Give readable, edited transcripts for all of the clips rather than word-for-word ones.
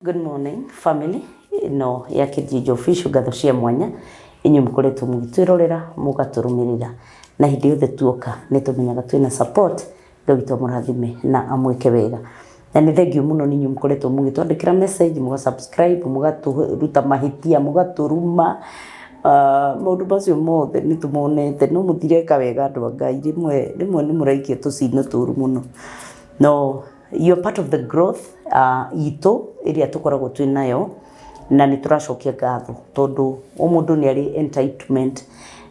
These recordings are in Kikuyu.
Good morning family ĩno ya Kĩnjinjo Official, ngatho cia mwanya inyuĩ mũkoretwo mũgĩtwĩrorera mũgatũrũmĩrĩra na hĩndĩ yothe tuoka nĩ tũmenyaga twĩna support. Ngai witũ amũrathime na amwĩke wega, na nĩ thengiũ mũno nĩ inyuĩ mũkoretwo mũgĩtwandĩkĩra message, mũga subscribe, mũgatũruta mahĩtia, mũgatũruma. Maũndũ macio mothe nĩ tũmonete, no mũtireka wega andũ a Ngai. Rĩmwe rĩmwe nĩ mũraikia tũcino tũru mũno, no you're part of the growth itũ ĩrĩa tũkoragwo twĩ nayo, na nĩ tũracokia ngatho tondũ o mũndũ nĩ arĩ entitlement.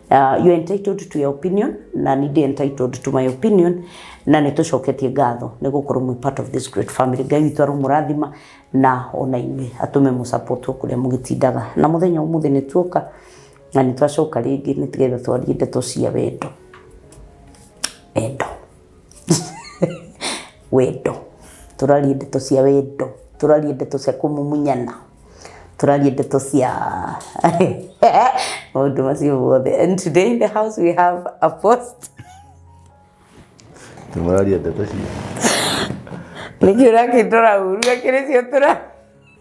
You're entitled to your opinion na nĩ ndĩ entitled to my opinion, na nĩ tũcoketie ngatho nĩ gũkorwo mwĩ part of this great family. Ngai witũ aromũrathima na ona inyuĩ atũme mũsupportwo kũrĩa mũgĩtindaga. Na mũthenya ũmũthĩ nĩ tuoka na nĩ twacoka rĩngĩ nĩ tũgetha twarie ndeto cia wendo, wendo, wendo. Tũraria ndeto cia wendo, tũraria ndeto cia kũmumunyana, tũraria ndeto cia maũndũ macio mothe. And today in the house we have a post. Tũmũraria ndeto cia Nĩkĩ ũrakĩndora ũru akĩrĩ cio tũra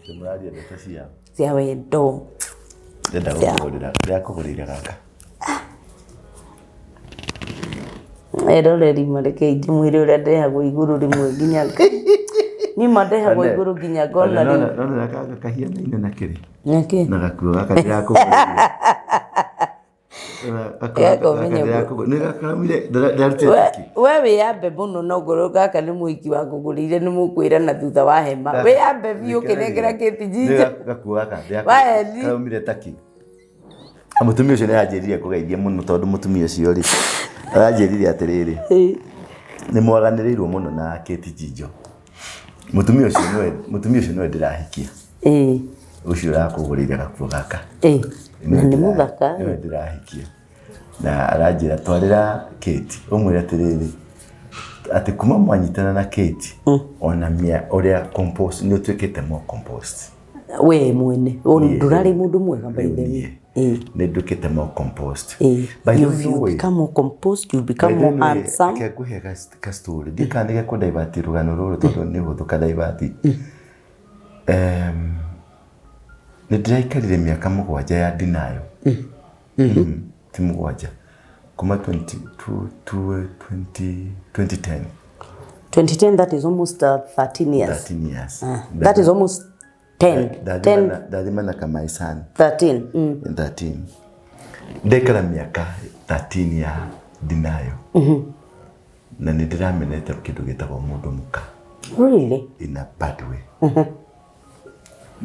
Tũmũraria ndeto cia cia wendo. Ndĩrenda gũkũgũrĩra, ndĩrakũgũrĩire gaka. Eroreri, marekei ndĩmwĩre ũrĩa ndehagwo igũrũ rĩmwe nginya niĩ ma ndehagwo igũrũ nginya ngona rĩu. Nona gaka kahianaine na kĩrĩ Nĩkĩ? na gakuo gaka ndĩrakũgũrĩire. Gaka ũmenye ũguo. Nĩ gakaumire ndarutire tiki. We wĩyambe mũno, no ngorwo gaka nĩ mũhiki wakũgũrĩire, nĩ mũkwĩra na thutha wa hema. Wĩyambe biũ ũkĩnengera kĩti Nĩ gakuo gaka Waeni. karaumire taki. Mũtumia ũcio nĩ aranjĩrire kũgeithia mũno, tondũ mũtumia ũcio rĩ aranjĩrire atĩrĩrĩ, nĩ mwaganĩrĩirwo mũno na Kate Jinjo. Mũtumia ũcio nĩwe ndĩrahikia. Ũcio ũrakũgũrĩire gakuo gaka. Na nĩ mũthaka. Nĩwe ndĩrahikia. Na aranjĩra twarĩra Kate ũmwĩre atĩrĩrĩ, atĩ kuma mwanyitana na Kate, ona mĩa ũrĩa compose nĩ ũtuĩkĩte more composed. We mwene ndũrarĩ mũndũ mwega, by the way. Nĩ nduĩkĩte more composed. By the way, you become more composed, you become more handsome. Reke ngũhe ka story. Ndiũĩ kana nĩ gekũ divert rũgano rũrũ tondũ nĩ ũhũthũ ka divert. Nĩ ndĩraikarire mĩaka 7 ya denial. Ti 7, kuma 20 2010. 2010, that is almost 13 years. 13 years. That is almost 10 10. Ndathima na kama son. 13. 13. Ndaikara mĩaka 13 ya denial na nĩ ndĩramenete kĩndũ gĩtagwo mũndũ mũka. Really? In a bad way.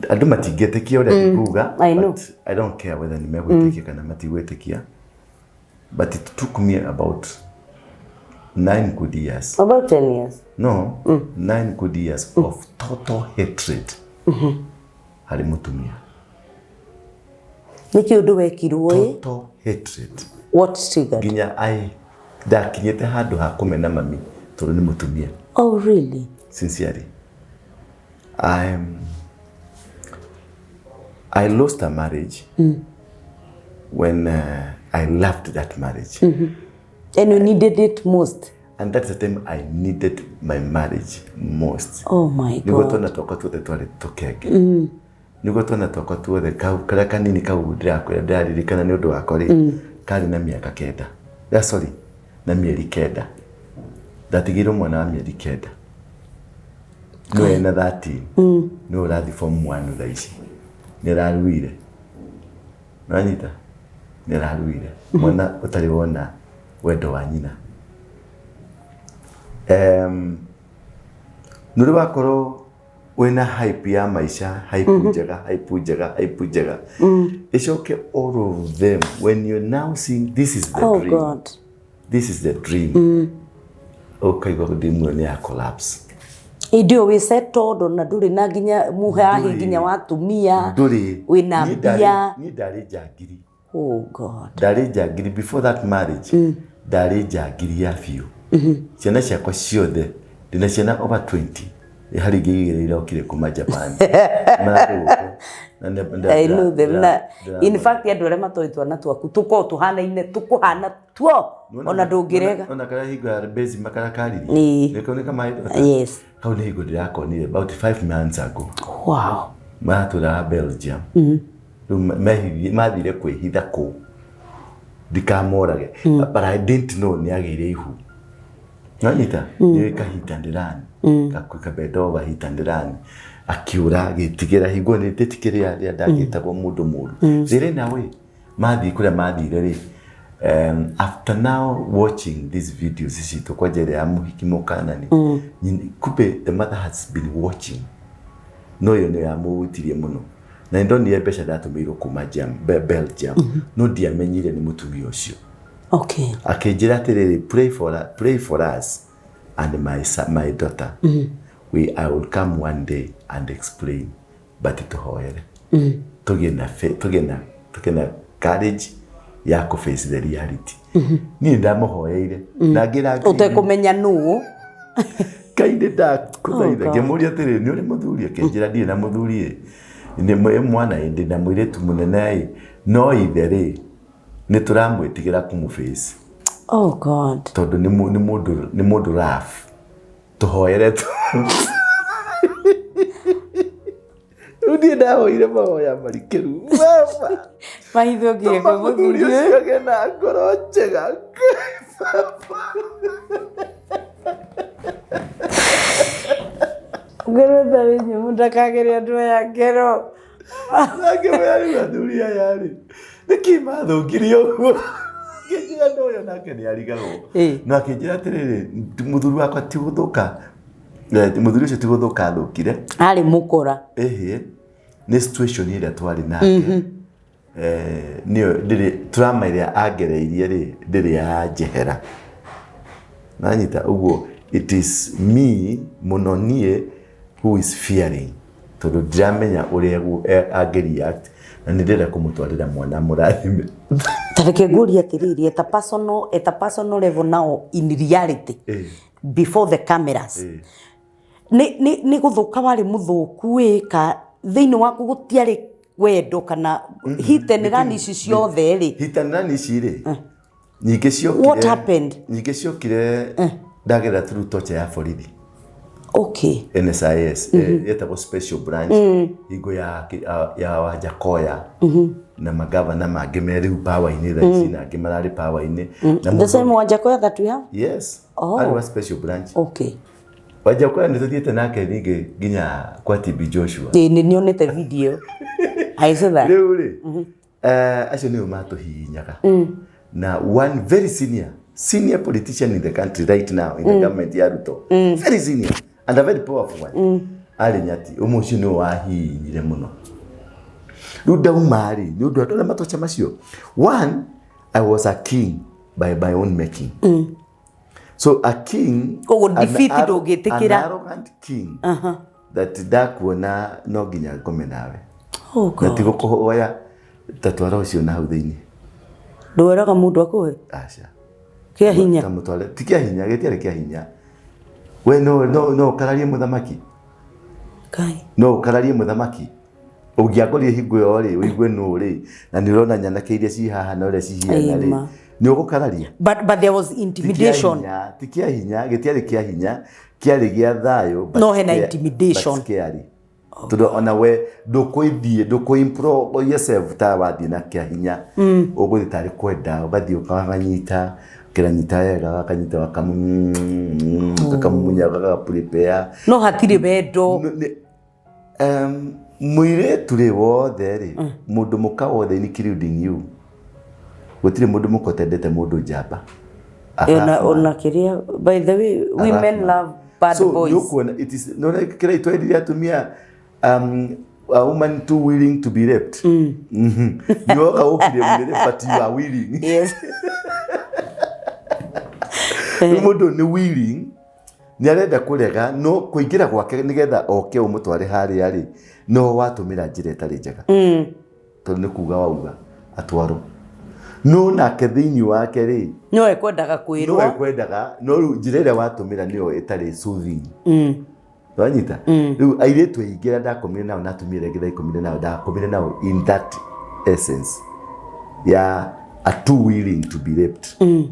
Andũ matingĩtĩkia ũrĩa ndikuga. I know. But I don't care whether nĩ megwĩtĩkia kana matigwĩtĩkia, but it took me about 9 good years. About 10 years. No, 9 good years of total hatred harĩ mũtumia. Nĩkĩ ũndũ wekirwo ĩ? Total hatred. What triggered? Nginya I ndakinyĩte handũ ha kũmena mami tondũ nĩ mũtumia. Oh, really? Sincerely, I lost a marriage when I loved that marriage. And you needed it most. And that's the time I needed my marriage most. Oh my Niguo God. twana twakwa tuothe twarĩ tũkenge, niguo twana twakwa tuothe kau karĩa kanini kau ndĩrakwĩra ndĩraririkana nĩ ũndũ wakwa rĩ, karĩ na mĩaka 9. Sorry, na mĩeri 9. Ndatigĩirwo mwana wa mĩeri 9, nĩwe ena 13, nĩwe ũrathiĩ form 1 thaa ici. Nĩ araruire, nĩwanyita, nĩ araruire mwana ũtarĩ wona wendo wa nyina. Nĩ ũrĩ wakorwo wĩna hype ya maica, hype njega, hype njega, hype njega, ĩcoke all of them when you're now seeing this is the Oh dream, God. this is the dream, ũkaigua dream ĩyo nĩ ya collapse. Hĩndĩ ĩyo wĩ settled, ona ndũrĩ na nginya mũhahi nginya wa atumia. Ndũrĩ. Wĩna Niĩ mbia. Niĩ ndarĩ njangiri. Oh God. Ndarĩ njangiri before that marriage. Ndarĩ njangiri ya biũ. Ciana ciakwa ciothe, ndĩna ciana over 20, harĩ ingĩ 2 irokire kuma Japan, mararĩ gũkũ. Na I know them. Na in fact andũ arĩa matoĩ twana twaku tũkoragwo tũhanaine, tũkũhana tuo ona ndũngĩrega. Ona karĩa hingo ya base makarakariri. Nĩko nĩ kama Yes. Kau nĩ hingo ndĩrakonire about 5 months ago. Wow. Matũraga Belgium. Rĩu mathire kwĩhitha kũu ndikamorage, but I didn't know nĩ agĩire ihu. Nanyita nĩ ka hit and run, ka bend over hit and run, akiũra agĩtigĩra hingo nĩ ndĩtikĩrĩa rĩa ndagĩtagwo mũndũ mũru rĩrĩ na we mathiĩ kũrĩa mathire rĩ. After now watching these videos citũ kwanja ĩrĩa ya mũhiki mũkanani, kumbe the mother has been watching, no ĩyo nĩyo yamũhutirie mũno, na nĩ ndonire mbeca ndatũmĩirwo kuma Belgium, no ndiamenyire nĩ mũtumia ũcio. Akĩnjĩra atĩrĩrĩ, pray for us and my daughter. I will come one day and explain, but tũhoere tũgĩe na tũgĩe na courage ya kũ face the reality. Niĩ ndamũhoeire na ngĩra Ngai, Ũtekũmenya nũ. Ngai, nĩ ndakũthaitha. Oh, God. Ngĩmũria atĩrĩrĩ, nĩ ũrĩ mũthuri? Akĩnjĩra, ndirĩ na mũthuri ĩ, nĩ mwana ĩ, ndĩ na mũirĩtu mũnene ĩ, no ithe rĩ, nĩ tũramwĩtigĩra kũmũface Oh God. tondũ nĩ mũndũ rough, tũhoere tu. Rĩu niĩ ndahoire mahoya marikĩru, Baba, Mahithũkire tũma kwĩ mũthuri mũthuri. Ũcio agĩe na ngoro njega, Baba. Ngoro ĩtarĩ nyũmũ ndakagere andũ aya ngero. Nake mwĩra, rĩu athuri aya rĩ, nĩkĩ mathũkirie ũguo? Akĩnjĩra no ũyũ nake nĩ arigagwo. No akĩnjĩra atĩrĩrĩ, mũthuri wakwa ti gũthũka, mũthuri ũcio ti gũthũka athũkire. Arĩ mũkora. Ĩhĩ, nĩ situation ĩrĩa twarĩ nake. Nĩyo ndĩrĩ trauma ĩrĩa angereirie rĩ, ndĩrĩ yanjehera. Nanyita ũguo, it is me mũno niĩ who is fearing, tondũ ndiramenya ũrĩa angĩ-react, na nĩ ndĩrenda kũmũtwarĩra mwana mũrathime. Ta reke ngũrie atĩrĩrĩ, at a personal level now, in reality, before the cameras, nĩ gũthũka warĩ mũthũku ĩ, ka thĩinĩ waku gũtiarĩ wendo kana hit and run ici ciothe rĩ? Hit and run ici rĩ, nyingĩ ciokire. What happened? Nyingĩ ciokire ndagerera through torture ya borithi. NSIS, yetagwo special branch hingo ya Wajakoya na magavana mangĩ me rĩu power-inĩ thaa ici, na angĩ mararĩ power-inĩ na The same Wajakoya that we have? Yes. Oh. Arĩ wa special branch. Wajakoya nĩ tũthiĩte nake ningĩ nginya kwa TB Joshua. Ĩ, nĩ nionete video. I saw that. Rĩu rĩ, acio nĩo matũhihinyaga, na one very senior politician in the country right now in the government ya Ruto, very senior and a very powerful one, arĩ nyati ũmwe, ũcio nĩwe wahihinyire mũno. Rĩu ndauma rĩ, nĩ ũndũ andũ arĩa matocha macio, one, I was a king by my own making. So a king, Koguo defeat ndũngĩtĩkĩra. an arrogant king that ndakuona no nginya ngome nawe Oh na God. ti gũkũhoya ta twara ũcio na hau thĩinĩ. Ndweraga mũndũ akũhe Aca. kĩa hinya. Ta mũtware, ti kĩa hinya, gĩtiarĩ kĩa hinya. We no ũkararie mũthamaki? Kai. No ũkararie mũthamaki? Ũngĩakorire hingo ĩyo rĩ, ũigue nũ rĩ, na nĩ ũrona nyanake iria ci haha na ũrĩa cihiana rĩ, Ĩma. nĩ ũgũkararia? But there was Ti kĩa intimidation. hinya, ti kĩa hinya, gĩtiarĩ kĩa hinya, kĩarĩ gĩa thayũ, but No hena intimidation. But scary, tondũ ona we ndũkũithiĩ, ndũkũ-improve yourself ta wathiĩ na kĩa hinya. Ũgũthiĩ tarĩ kwenda, ũgathiĩ ũkaganyita, kĩranyita wega, gakanyita, gakamumunya, gagaprepare. No hatirĩ wendo. Mũirĩtu rĩ wothe rĩ, mũndũ mũka wothe including you, gũtirĩ mũndũ mũka ũtendete mũndũ njamba. A Ona rough man. Ona kĩrĩa, by the way, A women rough man. love bad So boys. nĩũkuona it is no kĩrĩa twendire atumia, a woman too willing to be raped. Nĩwoka ũkire mwĩrĩ, but you are willing. Rĩu mũndũ nĩ willing, nĩ arenda kũrega, no kũingĩra gwake nĩgetha oke ũmũtware harĩa rĩ, no watũmĩra njĩra ĩtarĩ njega, tondũ nĩ kuga wauga atwarwo, no nake thĩinĩ wake rĩ, No ekwendaga no kwĩrwo. ekwendaga, no rĩu njĩra ĩrĩa watũmĩra nĩyo ĩtarĩ soothing. Wanyita? Rĩu airĩtu aingĩ arĩa ndakomire nao na atumia arĩa angĩ ndakomire nao, ndakomire nao in that essence ya a too willing to be raped,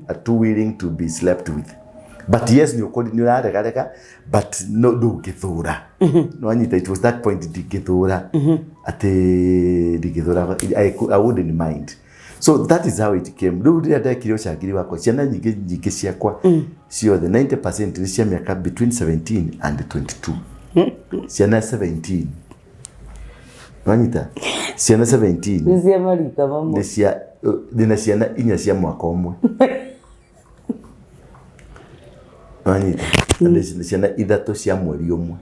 a too willing to be slept with. But yes, nĩ nĩ ũraregarega, but no ndũngĩthũra. Nĩwanyita? It was that point ndingĩthũra, atĩ ndingĩthũra. I wouldn't mind. So that is how it came. Rĩu rĩrĩa ndekire ũcangiri wakwa, ciana nyingĩ nyingĩ ciakwa ciothe, 90% nĩ cia mĩaka between 17 and 22. Ciana 17, nĩwanyita? Ciana 17. Nĩ cia marika mamwe. Nĩ cia, ndĩna ciana inya cia mwaka ũmwe, nĩwanyita? Na ndĩ ciana ithatũ cia mweri ũmwe.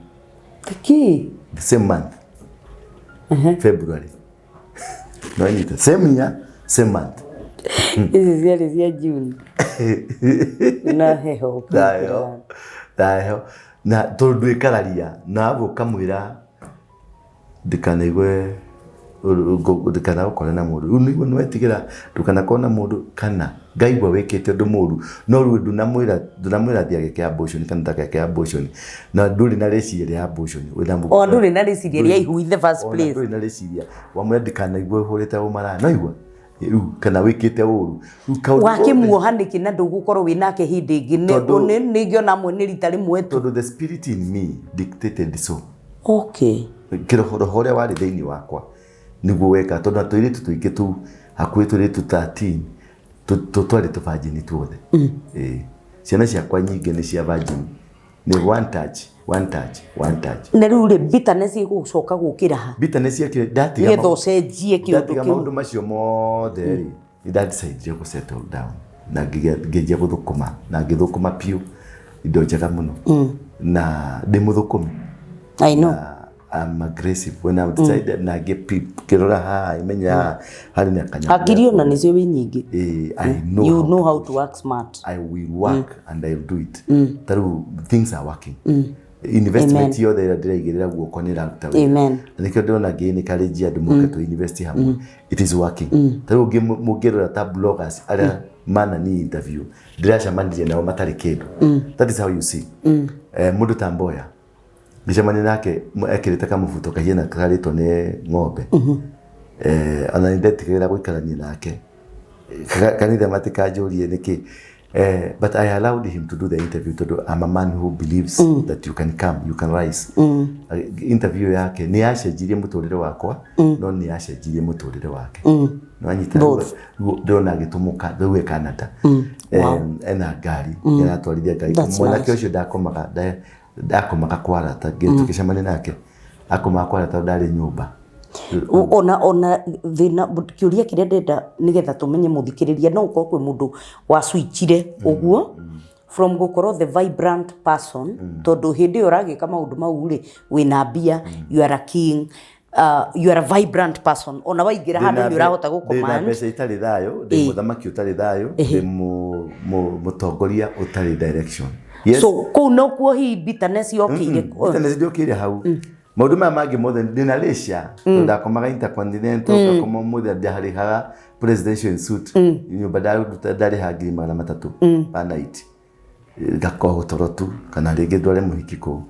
Kĩ? The same month, February, nĩwanyita? Same year, same month. Ici ciarĩ cia June na heho. Nayo nayo na tondũ ndwĩkararia na ũkamwĩra ndĩkanaigue, ndĩkanagũkore na mũndũ. Rĩu nĩguo nĩwetigĩra ndũkanakorwo na mũndũ kana ngaigua wĩkĩte ũndũ mũru, no rĩu ndũnamwĩra thiĩ ageke abortion kana ndageke abortion, na ndũrĩ na rĩciria rĩa abortion. Wĩna O ndũrĩ na rĩciria rĩa ihu in the first Ona place. Ndũrĩ na rĩciria. Wamwĩra ndikanaigua ũhũrĩte ũmaraya, no igua rĩu kana wĩkĩte ũru. Rĩu kaũndũ gothe- Wakĩmuoha nĩkĩ na ndũgũkorwo wĩ nake hĩndĩ ĩngĩ? Tondũ- Nĩngĩona amwe nĩ rita rĩmwe tu. Tondũ the spirit in me dictated so. Kĩroho, roho ũrĩa warĩ thĩinĩ wakwa nĩguo weka, tondũ na tũirĩtu tũingĩ tu, hakuhĩ tũirĩtu 13 twarĩ tũbajini tuothe. Ĩĩ. Ciana ciakwa nyingĩ nĩ cia virgin, nĩ one touch, one touch, one touch. Na rĩu rĩ, bitterness ĩgũcoka gũkĩra ha? Bitterness ciakire ndatiga Nĩgetha ũcenjie kĩũndũ ndatiga kĩu. Maũndũ macio mothe rĩ, nĩ ndadecidire gũ settle down na ngĩanjia gũthũkũma, na ngĩthũkũma piũ indo njega mũno, na ndĩ mũthũkũmi. I know. Na I'm aggressive when I'm decided, na ngĩrora haha imenya haha harĩ na kanyamũ. Hakiri ona nĩcio wĩ nyingĩ. Eh, I know You how know to how push. To work smart. I will work and I'll do it. Ta rĩu things are working. Investment Amen. yothe ĩrĩa ndĩraigĩrĩra guoko nĩ ĩraruta wĩra. Amen. Na nĩkĩo ndĩrona ngĩ encourage andũ moke tũ invest hamwe. It is working. Ta rĩu mũngĩrora ta bloggers arĩa mana ni interview, ndĩracemanirie nao matarĩ kĩndũ. That is how you see. Eh, mũndũ ta Mboya ngĩcemania nake ekĩrĩte kamũbuto kahiana karĩtwo nĩ ng'ombe. Eh, ona nĩ ndetigagĩra gũikarania nake kanitha matikanjũrie nĩkĩ. Eh, but I allowed him to do the interview tondũ I'm a man who believes that you can come, you can rise. Interview yake nĩ yacenjirie mũtũrĩre wakwa, no nĩ yacenjirie mũtũrĩre wake. Nĩwanyita? Both. Rĩu ndĩrona agĩtũmũka rĩu e Canada. Ena ngari, aratwarithia ngari. That's Mwanake nice. ũcio ndakomaga ndakomaga kwa arata, tũgĩcemania nake akomaga kwa arata tondũ ndarĩ nyũmba. Ona thĩna, kĩũria kĩrĩa ndĩrenda nĩgetha tũmenye mũthikĩrĩria, no ũkorwo kwĩ mũndũ wacwitchire ũguo from gũkorwo the vibrant person, tondũ hĩndĩ ĩyo ũragĩka maũndũ mau rĩ, wĩna mbia, you are a king, you are a vibrant person, ona waingĩra handũ nĩ ũrahota Ndĩna gũcommand. Mbeca itarĩ thayũ, ndĩ mũthamaki ũtarĩ thayũ, ndĩ mũtongoria ũtarĩ direction, yes. So kũu nokuo hihi bitterness yokĩire? Bitterness ndĩokĩire hau. Maũndũ maya mangĩ mothe ndĩna leisure, tondũ ndakomaga Intercontinental, ngakoma ũmũthĩ ndarĩhaga presidential suite, nyũmba ndaruta ndarĩha 300,000 per night, ngakorwo toro tu kana rĩngĩ ndware mũhiki kũu.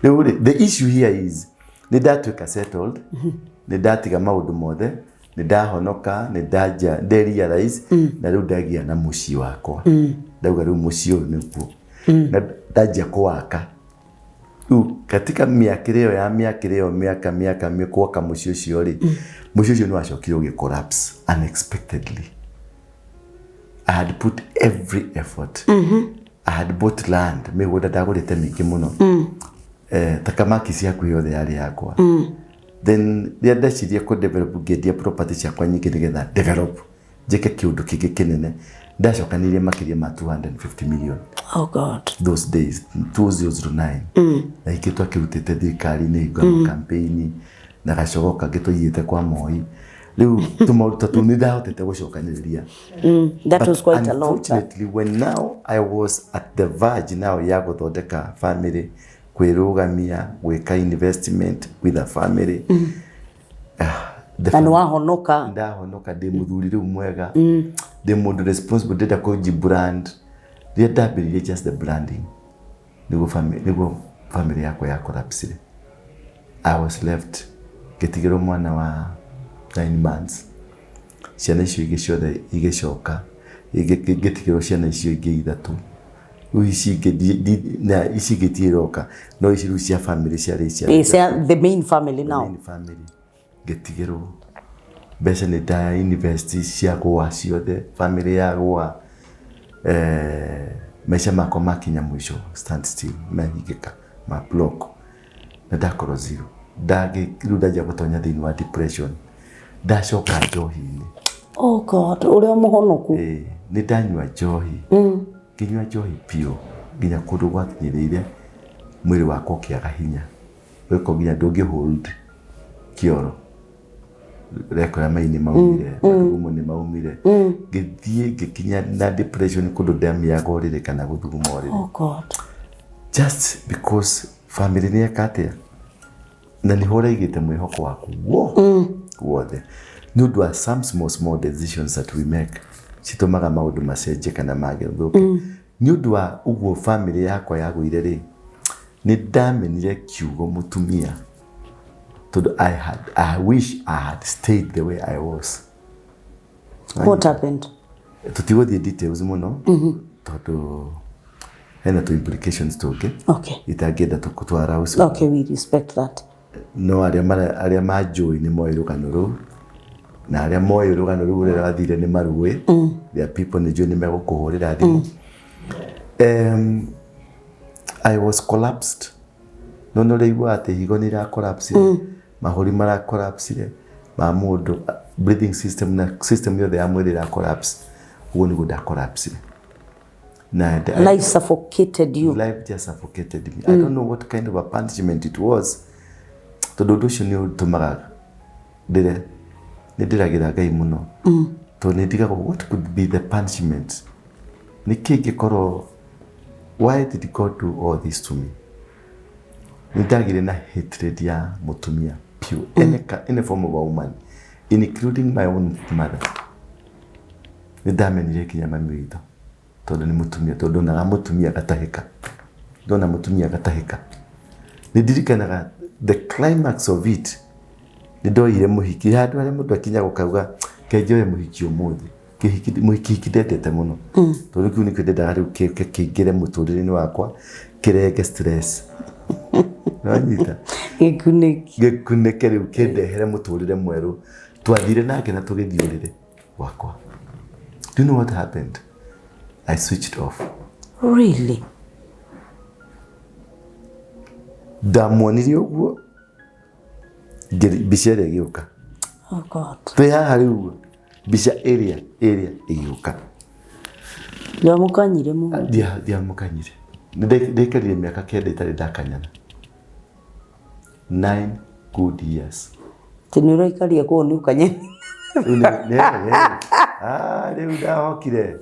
Rĩu rĩ, the issue here is nĩ ndatuĩka settled, nĩ ndatiga maũndũ mothe, nĩ ndahonoka, nĩ ndanja nderealize, na rĩu ndagĩa na mũciĩ wakwa. Ndauga rĩu mũciĩ ũyũ nĩguo na ndanjia kũwaka. Rĩu katika mĩakĩre ĩyo ya mĩakĩre ĩyo, mĩaka mĩaka gwaka mũciĩ ũcio rĩ, mũciĩ ũcio nĩ wacokire ũgĩ collapse unexpectedly. I had put every effort. I had bought land, mĩgũnda ndagũrĩte mĩingĩ mũno. Eh, ta kamaki ciaku yothe yarĩ yakwa. Then rĩrĩa ndecirie kũ develop, ngĩendia property ciakwa nyingĩ nĩgetha develop njĩke kĩũndũ kĩngĩ kĩnene, ndacokanĩirie makĩria ma 250 million. Oh God. Those days, 2009, na ingĩ twakĩrutĩte thirikari-inĩ hingo ya campaign, na gacogo kangĩ tũigĩte kwa Moi. Rĩu tũmaũndũ ta tũu nĩ ndahotete gũcokanĩrĩria. That But was quite a long time. Unfortunately, when now I was at the verge now ya gũthondeka family, kwĩrũgamia, gwĩka investment with a family, the Na nĩ wahonoka. Ndahonoka, ndĩ mũthuri rĩu mwega, ndĩ mũndũ responsible, ndĩrenda kũnji brand. Rĩrĩa ndambĩrĩirie just the branding, nĩguo family yakwa ya collapsire. I was left ngĩtigĩrwo mwana wa 9 months, ciana icio ingĩ ciothe igĩcoka, ngĩtigĩrwo ciana icio ingĩ ithatũ. Rĩu ici ingĩ na ici ingĩ itiroka, no ici rĩu cia family ciarĩ cia Cia the main family now. Main family. Ngĩtigĩrwo mbeca nĩ nda invest ciagũa ciothe, family yagũa, maica makwa makinya mũico, stand still, mahingĩka, ma block, na ndakorwo zero. Rĩu ndanjia gũtonya thĩinĩ wa depression, ndacoka njohi-inĩ. Oh God, ũrĩa mũhonoku. Ĩĩ, nĩ ndanyua njohi, ngĩnyua njohi biũ nginya kũndũ gwakinyĩrĩire mwĩrĩ wakwa ũkĩaga hinya, ũgĩkorwo nginya ndũngĩ hold kĩoro. Ũrekora mai nĩ maumire, mathugumo nĩ maumire. Ngĩthiĩ ngĩkinya na depression kũndũ ndamiaga ũrĩrĩ kana gũthuguma ũrĩrĩ. Oh God. Just because family nĩ eka atĩa, na nĩho ũraigĩte mwĩhoko waku wothe. Nĩ ũndũ wa some small small decisions that we make citũmaga maũndũ macenjie kana magĩthũke. Nĩ ũndũ wa ũguo family yakwa yagũire rĩ, nĩ ndamenire kiugo mũtumia, tondũ I wish I had stayed the way I was. What happened? Tũtigũthiĩ details mũno, tondũ hena tũ implications tũngĩ itangĩenda tũkũtwara ũcio. Okay, we respect that. No arĩa manjũĩ nĩ moĩ rũgano rũu, na arĩa moĩ rũgano rũu ũrĩa rwathire nĩ maruĩ. There are people nĩ njũĩ nĩ megũkũhũrĩra thimũ. I was collapsed. No nĩ ũraigua atĩ higo nĩ ira collapsire, mahũri mara collapsire, ma mũndũ breathing system na system yothe ya mwĩrĩ ira collapse. Ũguo nĩguo nda collapsire. Na Life suffocated you. Life just suffocated me. I don't know what kind of a punishment it was. Tondũ ũndũ ũcio nĩ ũtũmaga ndĩre, nĩ ndĩragĩra Ngai mũno. Tondũ nĩ ndigagwo what could be the punishment? Nĩ kĩĩ kĩngĩkorwo, why did God do all this to me? Nĩ ndagĩire na hatred ya mũtumia piũ, any form of a woman, including my own mother. Nĩ ndamenire nginya mami witũ, tondũ nĩ mũtumia, tondũ ndonaga mũtumia gatahĩka. Ndona mũtumia gatahĩka. Nĩ ndirikanaga the climax of it, nĩ ndoire mũhiki, handũ harĩa mũndũ akinyaga ũkauga, ke njoe mũhiki ũmũthĩ. Kĩhiki ndendete mũno. Tondũ kĩu nĩkĩo ndendaga rĩu kĩingĩre mũtũrĩre-inĩ wakwa, kĩrenge stress. Nĩwanyita? Gĩkunĩke. Gĩkunĩke rĩu kĩndehere mũtũrĩre mwerũ. Twathire nake na tũgĩthiĩ ũrĩrĩ wakwa. Do you know what happened? I switched off. Really? Ndamuonirie ũguo, mbica ĩrĩa ĩgĩũka. Oh God. Twĩ haha rĩu ũguo, mbica ĩrĩa ĩgĩũka. Ndiamũkanyire mũno. Ndiamũkanyire. Ndaikarire mĩaka 9 itarĩ ndakanyana. 9 good years. Atĩ nĩ ũraikaria kũu nĩ ũkanye. Rĩu rĩu ndahokire.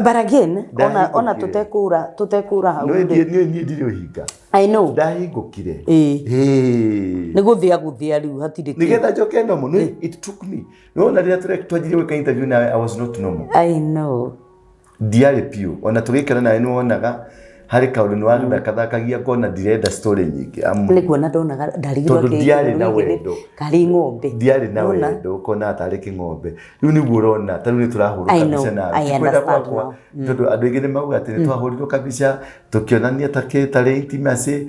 But again, ona Ndahingũkire. tũtekũra hau No, rĩ. niĩ ndirĩ ũhinga. I know. Ndahingũkire. Ĩĩ. Ĩĩ. Nĩ gũthĩa gũthĩa rĩu hatirĩ kĩndũ. Nĩgetha njoke normal. No, it took me. No, na rĩrĩa twanjirie gwĩka interview nawe, I was not normal. I know. Ndiarĩ piũ. Ona tũgĩikara nawe nĩ wonaga harĩ kaũndũ nĩ wathakathakagia ngona ndirenda story nyingĩ. Nĩ kuona ndonaga ndarigirwo Tondũ akĩ- ndiarĩ na gĩkĩ nĩ wendo. Karĩ ng'ombe. Ndiarĩ na Nona? wendo, ũkona tarĩ kĩng'ombe. Rĩu nĩguo ũrona, ta rĩu nĩ tũrahũrwo I kabica know, nawe. I Ti kwenda understand gwakwa, now. tondũ andũ aingĩ nĩ mauga atĩ nĩ twahũrirwo kabica, tũkĩonania ta kĩ, tarĩ intimacy.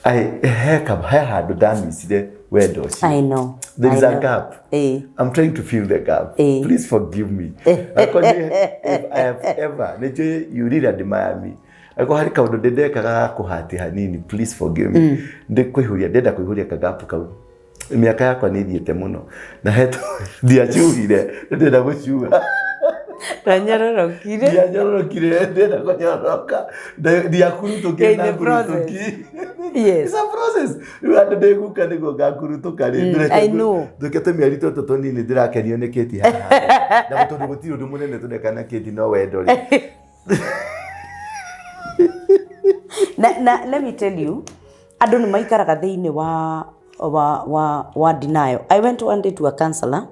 He handũ ndamicire wendo ũcio. I know, There I is a know. gap. I'm trying to fill the gap. Please forgive me. Akorwo if I have ever, nĩ njũĩ you really admire me. Akorwo harĩ kaũndũ ndĩndekaga ga kũhati hanini, please forgive me. Ndĩkũihũria, ndĩrenda kũihũria kagapu kau. Mĩaka yakwa nĩ ĩthiĩte mũno. Na he ndiacuhire, ndĩrenda gũcuha. Ndanyororokire. Ndianyororokire, ndĩrenda kũnyororoka. Ndiakurutũkire In the na process. ngurutũki. Yes. It's a process. Rĩu andũ ndĩguka nĩguo ngakurutũka rĩ. I know. Ndũke tũmĩeri tũtũ tũnini ndĩrakenio nĩ Kate haha. Na tondũ gũtirĩ ũndũ mũnene tũreka na Kate no wendo rĩ. Na let me tell you, andũ nĩ maikaraga thĩinĩ wa denial. I went one day to a counselor.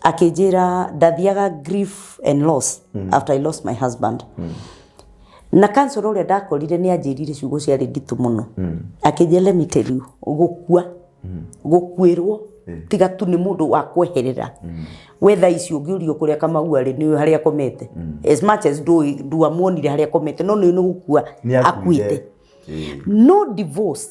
Akĩnjĩra ndathiaga grief and loss after I lost my husband. Na counselor ũrĩa ndakorire nĩ anjĩrire ciugo ciarĩ nditũ mũno. Akĩnjĩra, let me tell you, gũkua Gũkuĩrwo tiga tu nĩ mũndũ wa kweherera. We thaa ici ũngĩũrio kũrĩa Kamau arĩ, nĩ harĩa akomete, as much as ndũĩ nduamuonire harĩa akomete, no nĩ gũkua Nĩ akuire. Akuĩte. No divorce,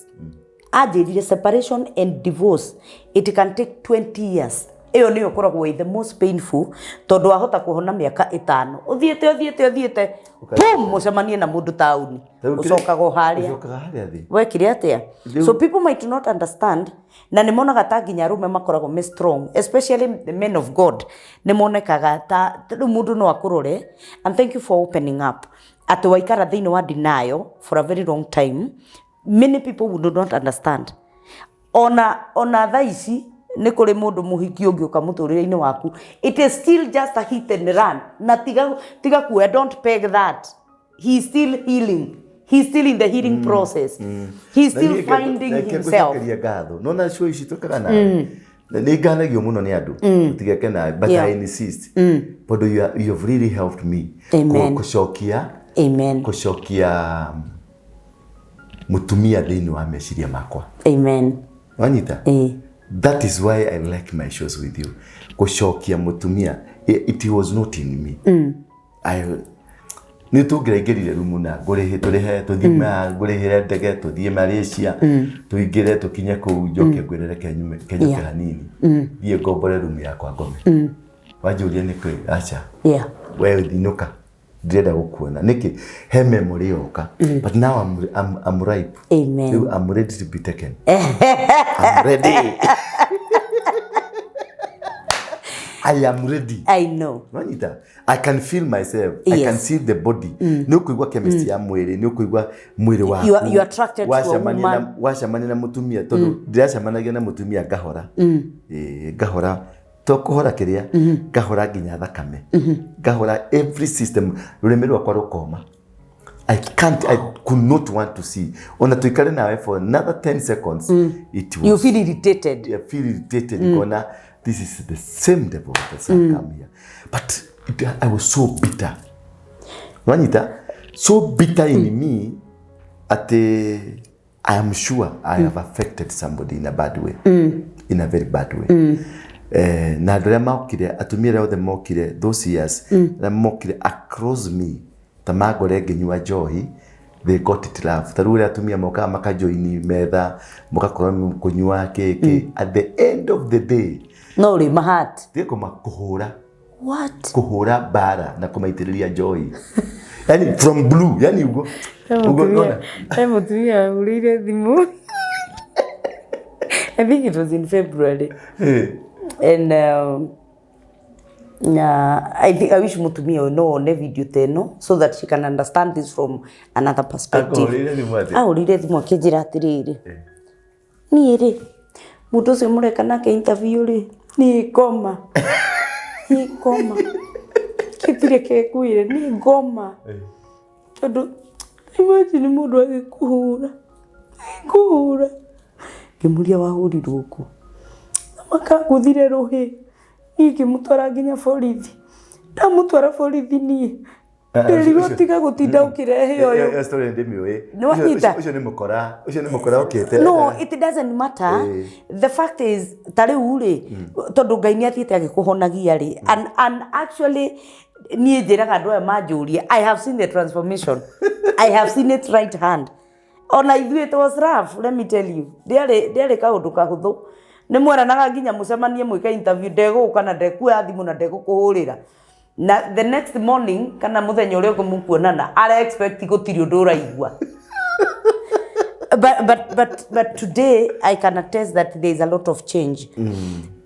anjĩrire separation and divorce, it can take 20 years. Ĩyo nĩyo ĩkoragwo ĩ the most painful, tondũ wahota kũhona mĩaka 5, ũthiĩte ũthiĩte ũthiĩte, boom, mũcemanie na mũndũ taũni, ũcokaga o harĩa. Ũcokaga harĩa thĩ. Wekire atĩa? So people might not understand, na nĩ monaga ta nginya arũme makoragwo me strong, especially the men of God, nĩ monekaga ta rĩu mũndũ no akũrore. And thank you for opening up atĩ waikara thĩinĩ wa denial for a very long time. Many people would not understand. Ona thaa ici nĩ kũrĩ mũndũ mũhiki ũngĩũka mũtũrĩre-inĩ waku, it is still just a hit and run, na tiga kuoya, don't peg that. He is still healing, he is still in the healing process, he is still finding himself. Ngũcokeria ngatho nona cio ici tũkaga nawe na nĩ nganagio mũno nĩ andũ ũtigeke nawe, but I insist tondũ you have really helped me. Amen. Kũcokia Amen. kũcokia mũtumia thĩinĩ wa meciria makwa. Amen. Wanyita? Eh. That is why I like my shows with you. Gũcokia mũtumia, it was not in me. I nĩ tũngĩraingĩrire rumu na ngũrĩhe, tũrĩhe, tũthiĩ ngũrĩhĩre ndege tũthiĩ Malaysia, tũingĩre, tũkinye kũu, njoke ngwĩre reke nyume kenyũke hanini, thiĩ ngombore rumu yakwa ngome. Wanjũria nĩkĩ? Aca, we thinũka, ndirenda gũkuona. Nĩkĩ? He memory yoka. But now I'm ripe. Amen. Rĩu I'm ready to be taken. I'm ready, I am ready. I know. Wanyita? I can feel myself. I can see the body. Nĩ ũkũigua chemistry ya mwĩrĩ, nĩ ũkũigua mwĩrĩ waku. You are attracted to a Wacemania woman. Wacemania na mũtumia, tondũ ndĩracemanagia na mũtumia ngahora. Ĩĩ, ngahora to kũhora kĩrĩa ngahora nginya thakame, ngahora every system, rũrĩmĩ rwakwa rũkoma. I can't, I could not want to see. Ona tuikare nawe for another 10 seconds. It was You feel irritated. I feel irritated. Ngona this is the same devil that has come here. But I was so bitter. Wanyita? So bitter in me at the, I am sure I have affected somebody in a bad way. In a very bad way. Na andũ arĩa mokire, atumia arĩa othe mokire those years, arĩa mokire across me, ta mangore ngĩnyua njohi, they got it love. Ta rĩu ũrĩa atumia mokaga makajoini metha, mũgakorwo kũnyua kĩkĩ. At the end of the day, No rĩ mahat. Thiĩ kũhũra What? Kũhũra mbara na kũmaitĩrĩria njohi. Yani from blue, yani ũguo. Ũguo unaona? He mũtumia wahũrĩire thimũ. I think it was in February. And I think I wish mutumia ũyũ no one video ta ĩno so that she can understand this from another perspective. Akũhũrĩire thimũ atĩa? Ahũrĩire thimũ akĩnjĩra atĩrĩrĩ, niĩ rĩ, mũndũ ũcio mũreka nake interview rĩ, niĩ ngoma, niĩ ngoma, Gĩtirĩ kengwĩre, niĩ ngoma. Tondũ imagine mũndũ agĩkũhũra, kũhũra. Ngĩmũria wahũrirwo kũ? Na makangũthire rũhĩ. Niĩ ngĩmũtwara nginya borithi. Ndamũtwara borithi niĩ, ndĩrirwo tiga gũtinda ũkĩrehe ũyũ. Ĩyo story ndĩmĩũĩ. Nĩ wanyita? Ũcio nĩ mũkora, ũcio nĩ mũkora ũkĩte. No, it doesn't matter. The fact is, ta rĩu rĩ, tondũ Ngai nĩ athiĩte agĩkũhonagia rĩ, and actually niĩ njĩraga andũ aya manjũrie, I have seen the transformation, I have seen it right hand. Ona ithuĩ it was rough, let me tell you, ndĩarĩ kaũndũ kahũthũ. Nĩ mweranaga nginya mũcemanie mwĩke interview, ndegũka na ndekuoya thimũ na ndegũkũhũrĩra, na the next morning kana mũthenya ũrĩa ũngĩ mũkuonana, ara expect gũtirĩ ũndũ ũraigua. But today I can attest that there is a lot of change.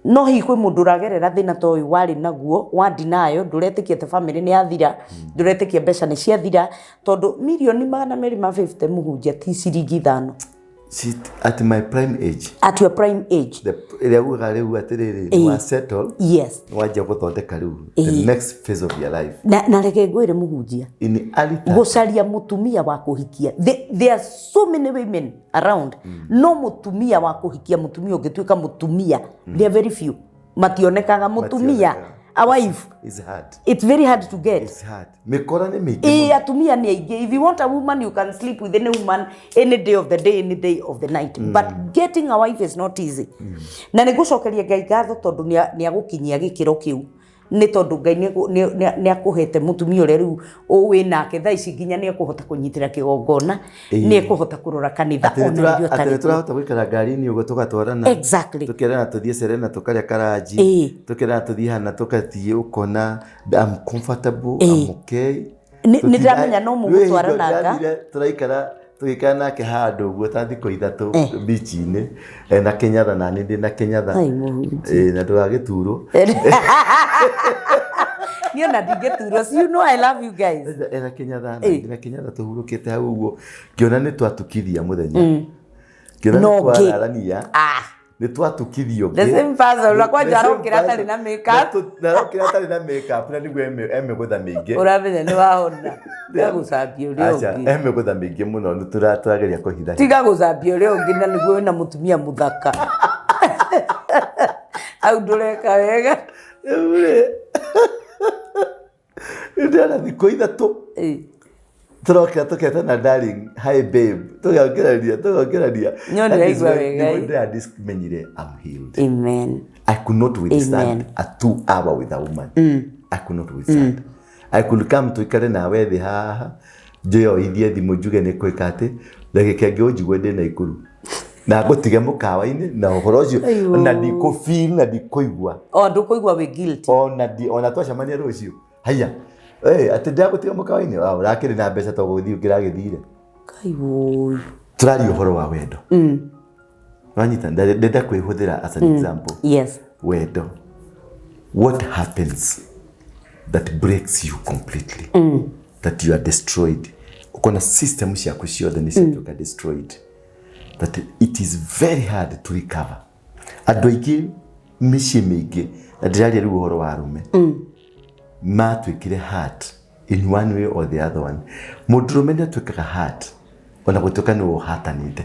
No hihi kwĩ mũndũ ũragerera thĩna ta ũyũ warĩ naguo wa denial, ndũretĩkia atĩ family nĩ yathira, ndũretĩkia mbeca nĩ ciathira, tondũ mirioni 250, mũhunjia, ti ciringi 5. At my prime age. At your prime age. Ĩrĩa ugaga rĩu atĩrĩrĩ, nĩ wa settle, wanjia gũthondeka rĩu the next phase of your life. Na reke ngwĩre, mũhunjia, In early 30s. Gũcaria mũtumia wa kũhikia, there are so many women around, no mũtumia wa kũhikia, mũtumia ũngĩtuĩka mũtumia, they are very few, mationekaga mũtumia. Mationekaga. a wife. It's hard. It's very hard to get. It's hard. Mĩkora nĩ mĩingĩ Ĩĩ, mũno. atumia nĩ aingĩ. If you want a woman, you can sleep with any woman any day of the day, any day of the night. But getting a wife is not easy. Na nĩ ngũcokeria Ngai ngatho tondũ nĩ agũkinyia gĩkĩro kĩu. Nĩ tondũ Ngai nĩ akũhete mũtumia ũrĩa rĩu wĩ nake thaa ici, nginya nĩ ekũhota kũnyitĩra kĩgongona, nĩ ekũhota kũrora kanitha Atĩ nĩ ona rĩrĩa atĩ ũtarĩ nĩ kuo. tũrahota gũikara ngari-inĩ ũguo tũgatwarana. Tũkerana tũthiĩ Serena tũkarĩa karanji. Tũkerana tũthiĩ hana tũgathiĩ ũkona I'm comfortable, I'm okay. Nĩ ndĩramenya no mũgũtwaranaga. Ndĩrathire tũraikara tũgĩikara nake handũ ũguo ta thikũ 3 beach-inĩ na Kenyatta, na niĩ ndĩ na Kenyatta. Ai, mũhunjia. Na ndũgagĩturwo. Niĩ ona ndingĩturwo. You know I love you guys. Ena Kenyatta na ndĩ na Kenyatta tũhurũkĩte hau ũguo ngĩona nĩ twatukithia mũthenya, ngĩona No nĩ ngĩ. twararania, Ah. nĩ twatukithio. The same person, na kwanja arokĩra atarĩ na makeup. Na arokĩra atarĩ na makeup na nĩguo emĩgũtha mĩingĩ. Ũramenya nĩ wahona. Tiga gũcambia ũrĩa Aca, ũngĩ. emĩgũtha mĩingĩ mũno, nĩ tũrageria kũhitha. Tiga gũcambia ũrĩa ũngĩ na nĩguo wĩna mũtumia mũthaka. Au ndũreka wega. Rĩu rĩ, ndĩrona thikũ 3 tũrokĩra tũketana darling, hi babe, tũgongerania tũgongerania. No That is ndĩraigua when- wega, nĩguo ĩ. ndĩramenyire I'm healed. Amen. I could not withstand Amen. a 2 hour with a woman. I could not withstand. I could come tuikare nawe thĩ haha njoyoithie thimũ njuge nĩ kwĩka atĩ ndagĩka ĩngĩ ũnjigue ndĩ na ikuru na ngũtige mũkawa-inĩ na ũhoro ũcio Aiyo. na ndikũfeel na ndikũigua. O ndũkũigua wĩ guilty. Ona ndi ona twacemania rũciũ haiya, atĩ ndĩragũtiga mũkawa-inĩ. Ah, ũrakĩrĩ na mbeca to gũthiĩ ũngĩragĩthire. Kai wũi. Tũraria ũhoro wa wendo, wanyita, ndenda kwĩhũthĩra as an example. Wendo, what happens that breaks you completely, that you are destroyed, ukona system ciaku ciothe nĩ ciatuĩka destroyed, that it is very hard to recover. Andũ aingĩ mĩciĩ mĩingĩ, na ndĩraria rĩu ũhoro wa arũme, matuĩkire hurt in one way or the other one. Mũndũrũme nĩ atuĩkaga hurt ona gũtuĩka nĩwe ũhatanĩte,